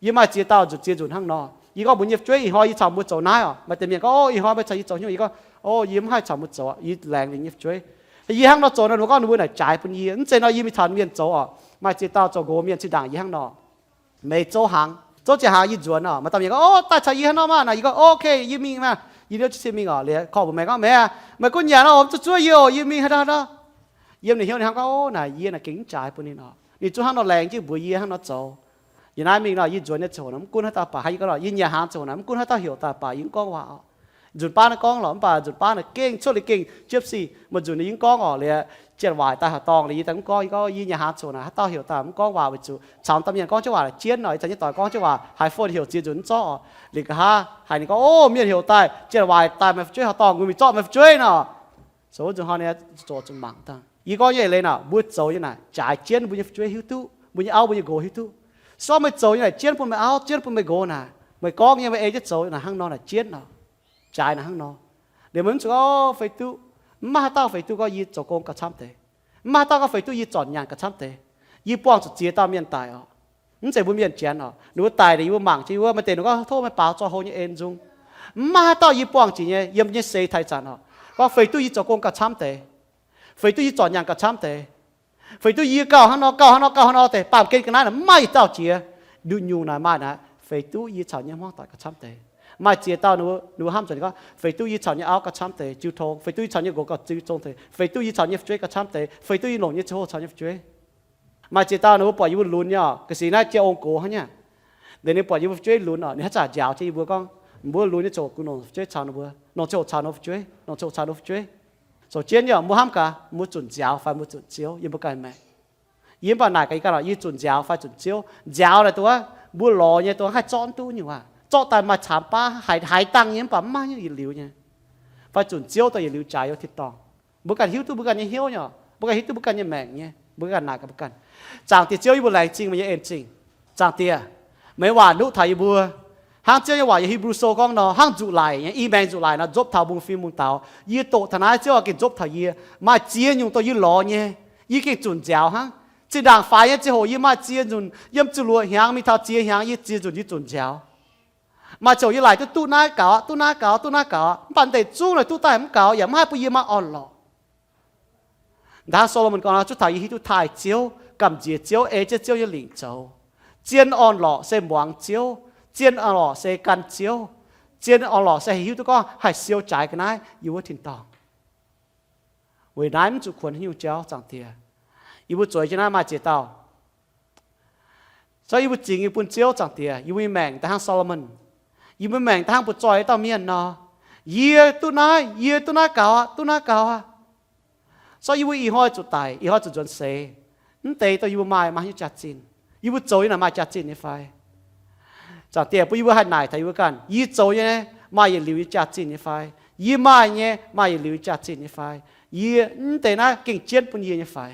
Yie maaih ziex dauh nzunc ziex nzunc hnangv nor. Yie gorngv mbuox nyei fu'jueiv, Ih hnoi yie caux mbuo zoux naaiv oc. Maaih deix mienh gorngv, Ov, ih hnoi meih caux yie zoux haaix nyungc? Yie gorngv, Ov, yie mv haih caux mbuo zoux, yie laengz liuz nyei fu'jueiv. Yie hnangv nor zoux nor, ninh mbuo gorngv ninh mbuo naaic jaaix bun yie. Mv zeiz nor yie mingh caux mienh zoux oc. Maaih ziex dauh zoux nqox mienh zinh ndaangc yie hnangv nor. Meih zouv hnaangx, zouv ziex hnaangx yie nzuonx oc. Maaih dauh mienh gorngv, Ov, daaih caux yie hnangv nor maah. Naaic yie gorngv, Ov, ok, yie mingh maah. Yie liouv jienv sin mingh oc. Liuz korv mbuox meih gorngv, Meih aah, meih gunv nyanc nor, zuov zuov yie oc, yie mingh haaix dauh haaix dauh. Yiem ninh hnyouv ninh hnamv gorngv, Ov, naaic yie naaic gengh mv jaaix bun ninh oc. Ninh zungv hnangv nor laengz jienv mbuox yie hnangv nor zoux. Yie naaiv mingh nor, yie nzuonx nyei ziangh hoc nor, mv gunv haaix dauh baac, haaix yie gorngv nor, yie nyanc hnaangx ziangh hoc nor, mv gunv haaix dauh heuc daaih baac, yie mv gorngv waac oc. Nzunc baav naaiv gorngv lorqc, mv baac nzunc baav naaic gengh cuotv liuz gengh jiepv sic, maaih nzunc ninh yie mv gorngv oc. Liuz janx-waaic daaih haaix dorngh liuz yie daaih mv gorngv, yie gorngv, Yie nyanc hnaangx ziangh hoc naaic, haaix dauh heuc daaih mv gorngv waac weic zuqc caux dauh mienh gorngv jienv waac jienv nor, ih zanc nyei doic gorngv jienv waac haaix fon heuc ziex nzunc mv zorqv oc. Liuz nqa'haav haiz ninh gorngv, Ov, mienh heuc daaih, janx-waaic daaih, maaih fu'jueiv haaix dorngh, mbuo mingh zorqv maaih fu'jueiv nor. Zoux wuov nzunc hnoi ninh zoux zuqc mangc dangh. Yie gorngv nyei eix leiz naaic, mbuo zoux nyei naaic jaaix jienv mbuo nyei fu'jueiv hiuv duqv, mbuo nyei auv mbuo nyei nqox hiuv duqv. Se gorngv meih zoux nyei naaic jienv bun meih auv, jienv bun meih nqox naaic, meih gorngv nyei, meih ei jienv zoux naaic hnangv nor naaic jienv nor, jaaix naaic hnangv nor. Liuz meih mv zuqc gorngv feix duqv, mv maaih haaix dauh feix duqv gorngv yie zoux gong gauh camv deix. Mv maaih haaix dauh gorngv feix duqv yie zornc nyaanh gauh camv deix. Yie buangh zuqc ziex dauh mienh daic oc. Mv zeiz mbuo mienh janx oc. Ninh mbuo daic liuz yie mbuo mangc jienv yie mbuo, maaih deix ninh gorngv tov meih baaux zoux houx nyei en nzung. Mv maaih haaix dauh yie buangh jiex nyei yiem nyei seix taaih zanc oc, gorngv feix duqv yie zoux gong gauh camv deix, feix duqv yie zornc nyaanh gauh camv deix, feix duqv yie gauh hnangv nor, gauh hnangv nor, gauh hnangv nor deix, baamh gen ga'naaiv naaic mv maaih yietc dauh jiex. Nduqc nyungc naaic maaih naaic, feix duqv yie caux nyei hmuangv doic gauh camv deix. Maaih ziex dauh ninh mbuo hnamv zuqc gorngv feix duqv yie caux nyei auv gauh camv deix, jiu tong, feix duqv yie caux nyei nqox gauh jiu tong deix, feix duqv yie caux nyei fu'jueiv gauh camv deix, feix duqv yie longc nyei ziangh hoc caux nyei fu'jueiv. Maaih ziex dauh ninh mbuo buatc yie mbuo lunx nyei oc, ga'sic naaiv jiex ong-gox hnangv nyei. Liuz ninh buatc yie mbuo fu'jueiv lunx oc, ninh haaix zanc njaaux jienv yie mbuo gorngv, mbuo lunx nyei ziouc gunv longc fu'jueiv caux ninh mbuo, longc ziangh hoc caux ninh mbuo fu'jueiv, longc ziangh hoc caux ninh mbuo fu'jueiv. Zoux jienv nyei oc, mbuo hnamv gaax, mbuo zunc nziaaux fai mbuo zunc ziouv yiem mbuo ganh maengc. Yie mv baac naaic gaax yie ganh oc, yie zunc nziaaux fai zunc ziouv? Nziaaux naaic dongh wuov mbuo lorz nyei, dongh haih zorqv duqv nyungc aac, zorqv daaih maaih caamx baav haiz, haiz dangh nyei mv baac mv maaih nyungc yietc liuz nyei. Fai zunc ziouv dongh yietc liuz jaaix yiem tin-dorngh. Mbuo ganh hiuv duqv mbuo ganh nyei hnyouv nyei oc, mbuo ganh hiuv duqv mbuo ganh nyei maengc nyei, mbuo ganh naaic gaax mbuo ganh. Zaangc Diex Ziouv, yie mbuo laengz zingh meih nyei en zingh. Zaangc Diex, meih nyei waac nuqv taux yie mbuo, hnangv Ziouv nyei waac yiem Hipv^lu Sou gorngv nor, hnangv nzuqc laic nyei, i maengx nzuqc laic nor nzopv taux mbungv-fim mbungv-daux. Yie doqc taux naaiv, Ziouv oix gengh nzopv taux yie. Maaih ziex nyungc dongh yie lorz nyei, yie gengh zunc nziaaux hnangv. Zinh ndaangc faix nyei ziangh hoc yie maaih ziex nzunc, yiem ziepc luoqc hnyangx mingh taux ziex hnyangx, yie ziex nzunc yie zunc nziaaux. Maaih ziangh hoc yie laaic duqv duqv naaiv gaux, duqv naaiv gaux, duqv naaiv gaux, mv baac deix zungv naaic duqv daaih mv gaux, yaac mv haih bun yie maaih orn-lorqc. Ndaav Solomon gorngv, zuov taux yie hiuv duqv taaih Ziouv, gamh nziex Ziouv, ei jienv Ziouv nyei lingc zoux. Zien orn-lorqc se muangx Ziouv, zien orn-lorqc se gan Ziouv, zien orn-lorqc se haih hiuv duqv gorngv haih siou jaaix ga'naaiv yiem wuov tin-dorngh. Weic naaiv mv zuqc kuonx haaix nyungc jauv, Zaangc Diex. Yie mbuo zueiz jienv naaiv maaih ziex dauh. Zorqv yie mbuo zingx yie bun Ziouv, Zaangc Diex. Yie mbuo nyei maengc daaih hnangv Solomon. Yie mbuo maengc daaih hnangv butv-zoih dauh mienh nor. Yie duqv naaiv, yie duqv naaiv gaux aqv, duqv naaiv gaux aqv. Zorqv yie mbuo ih hnoi zuqc daic, ih hnoi zuqc nzuonx seix. Mv deix dongh yie mbuo maaih, maaih haaix nyungc jaax-zinh? Yie mbuo zoux nyei naaic maaih jaax-zinh nyei fai? Zaangc Diex, bun yie mbuo haih naaic taux yie mbuo ganh, yie zoux nyei maaih yietc liuz nyei jaax-zinh nyei fai? Yie maaih nyei maaih yietc liuz nyei jaax-zinh nyei fai? Yie mv deix naaiv gengh jienv bun yie nyei fai?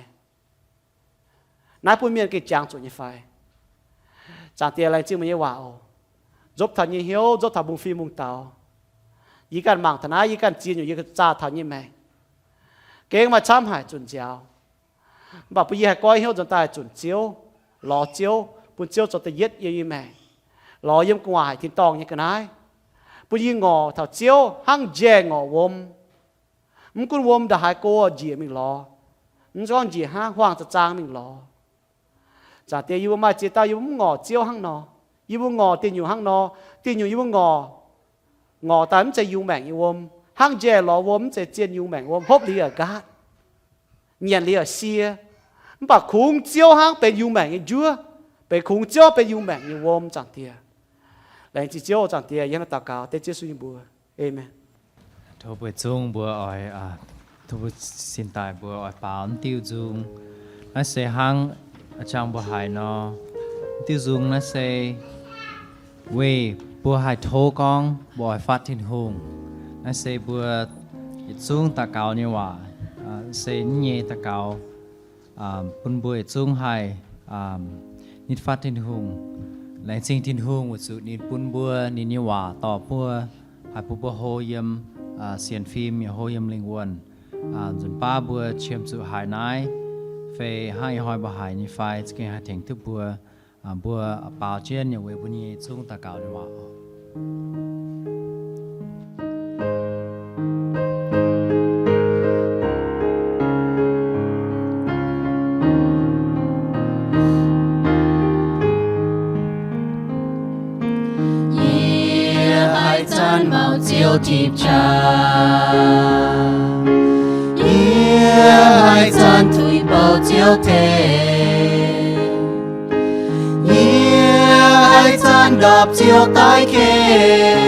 Naaiv bun mienh gengh jangx zuqc nyei fai? Zaangc Diex, laengz zingh meih nyei waac oc. Nzopv taux nyei hnyouv, nzopv taux mbungv-fim mbungv-daux. Yie ganh mangc taux naaiv, yie ganh ziex nyungc yie zaah taux nyei maengc. Gengh maaih camv haic zunc nziaaux. Mv baac bun yie haih goiv hnyouv nzuonx daaih zunc Ziouv, lorz Ziouv, bun Ziouv zoux da'yietv yiem yie maengc, lorz yiem gu'nguaaic tin-dorngh nyei ga'naaiv, bun yie ngorc taux Ziouv hnangv njaeh ngorc wuom. Mv gunv wuom ndongc haaix go njiec mingh lorz, mv gorngv njiec hnangv huaang za'zaang mingh lorz. Zaangc Diex, yie mbuo maaih ziex dauh yie mbuo mv ngorc Ziouv hnangv nor. Yie mbuo ngorc diuh nyungc hnangv nor, diuh nyungc yie mbuo ngorc, ngorc daaih mv zeiz yungz maengc nyei wuom. Hnangv njaeh lorz wuom mv zeiz zien yungz maengc wuom, hopv liuz yaac nqaatv, nyanc liuz yaac sie. Mv baac kungx Ziouv hnangv benx yungz maengc nyei njuov, benx kungx Ziouv benx yungz maengc nyei wuom, Zaangc Diex. Laengz zingh Ziouv, Zaangc Diex, yie hnangv naaiv daux gaux dengv Ziouv Yesu nyei mbuox. Amen. Tov mbuo zungv mbuo oix, tov mbuo sin daaih mbuo oix baaux diuh nzung. Naaiv se hnangv a'jangc mbuo haiz nor, diuh nzung naaiv se weic mbuo haih tov gorngv mbuo oix fatv Tin-Hungh. Naaiv se mbuo yietc zungv daux gaux nyei waac, se nyei daux gaux bun mbuo yietc zungv haih nitv fatv Tin-Hungh. Laengz zingh Tin-Hungh weic zuqc ninh bun mbuo ninh nyei waac dorh mbuo, haih bun mbuo hlo yiem sienx fim, yaac hlo yiem lingh wuonh. Nzunc baav mbuo qiemx zuqc haiz naaiv, fai hnangv ih hnoi mbuo haiz nyei fai, za'gengh haih tengx duqv mbuo. Mbuo baaux jienv yaac weic mbuo nyei zungv daux gaux nyei waac. Yie haiz zanc mouc Ziouv tipc qaqv, yie haiz zanc tuix bouh Ziouv tengx. Yie haiz zanc ndorpc Ziouv daiv ken,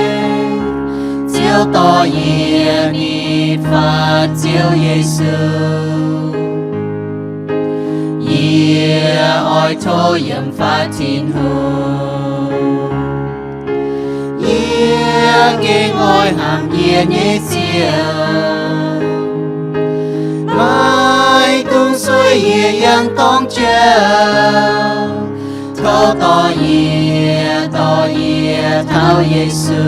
Ziouv dorh yie nitv fatv Ziouv Yesu. Yie oix tov yiem fatv Tin-Hungh. Yie gengh oix hnamv yie nyei Ziouv. yie yangh dorng jauv. Tov dorh yie, dorh yie taux Yesu.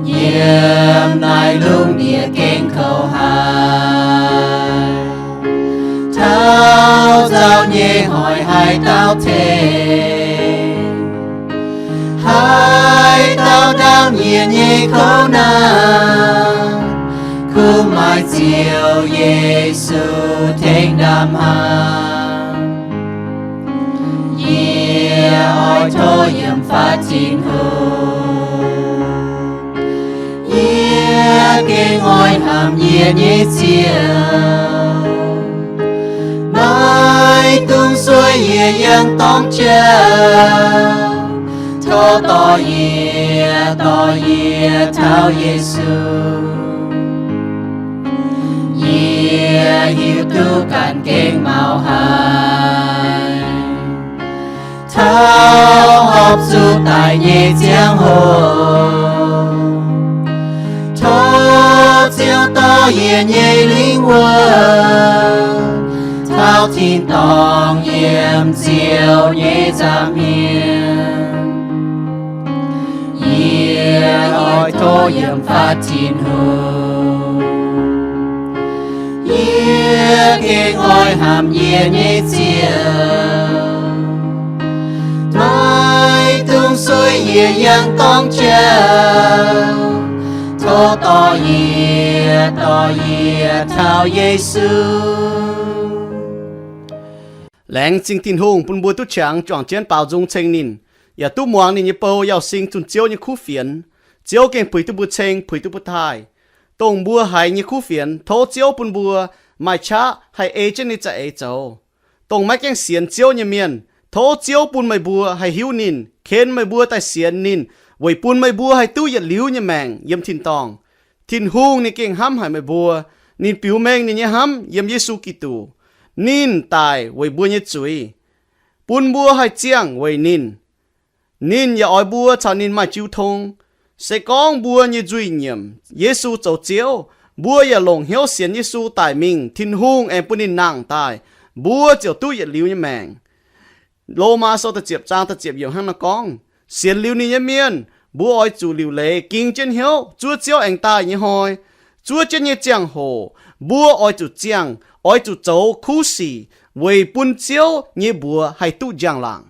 Yiem naaiv lungh ndiev gengh kouv haic, taux zaux nyei hoic haaix dauh tengx? Haaix dauh ndaauv yie nyei kouv naamh? Kuv maaih Ziouv Yesu tengx ndaam haaix. Yie oix tov yiem fatv Tin-Hungh. Yie gengh oix hnamv yie nyei Ziouv. Maiv dungx sueih yie yangh dorng jauv. Tov dorh yie, dorh yie taux Yesu. Yie hiuv duqv ganh gengh maux haic, taux horpc zuqc daic nyei ziangh hoc. Tov Ziouv dorh yie nyei lingv wuonh taux tin-dorngh yiem Ziouv nyei nza'hmien. Yie oix tov yiem fatv Tin-Hungh. Yie gengh oix hnamv yie nyei Ziouv. Maiv dungx sueih yie yangh dorng jauv. Tov dorh yie, dorh yie taux Yesu. Laengz zingh Tin-Hungh bun mbuo duqv qangx juangc jienv baaux nzung ceng ninh, yaac duqv muangx ninh nyei bou yauh sing zunh Ziouv nyei kuv fienx. Ziouv gengh puix duqv mbuo ceng, puix duqv mbuo taaih. Dongh mbuo haiz nyei kuv fienx, tov Ziouv bun mbuo maaih qaqv haih ei jienv ninh za'eix zoux. Dongh maiv gaengh sienx Ziouv nyei mienh, tov Ziouv bun meih mbuo haih hiuv ninh, ken meih mbuo daaih sienx ninh, weic bun meih mbuo haih duqv yietc liuz nyei maengc yiem tin-dorngh. Tin-Hungh ninh gengh hnamv haic meih mbuo. Ninh biux mengh ninh nyei hnamv yiem Yesu Giduc. Ninh daic weic mbuo nyei zuiz, bun mbuo haih ziangh weic ninh. Ninh yaac oix mbuo caux ninh maaih jiu tong. Se gorngv mbuo nyei nzuih nyiemc Yesu zoux Ziouv, mbuo yaac longc hnyouv sienx Yesu daic mingh, Tin-Hungh aengx bun ninh nangh daaih, mbuo ziouc duqv yietc liuz nyei maengc. Lomaa Sou da'ziepc zaang da'ziepc yiemc hnangv naaiv gorngv, sienx liuz ninh nyei mienh, mbuo oix zuqc liuc leiz ging jienv hnyouv zuov Ziouv aengx daaih nyei hnoi. Zuov jienv nyei ziangh hoc, mbuo oix zuqc ziangh, oix zuqc zoux kuv sic weic bun Ziouv nyei mbuox haih duqv njang-laangc.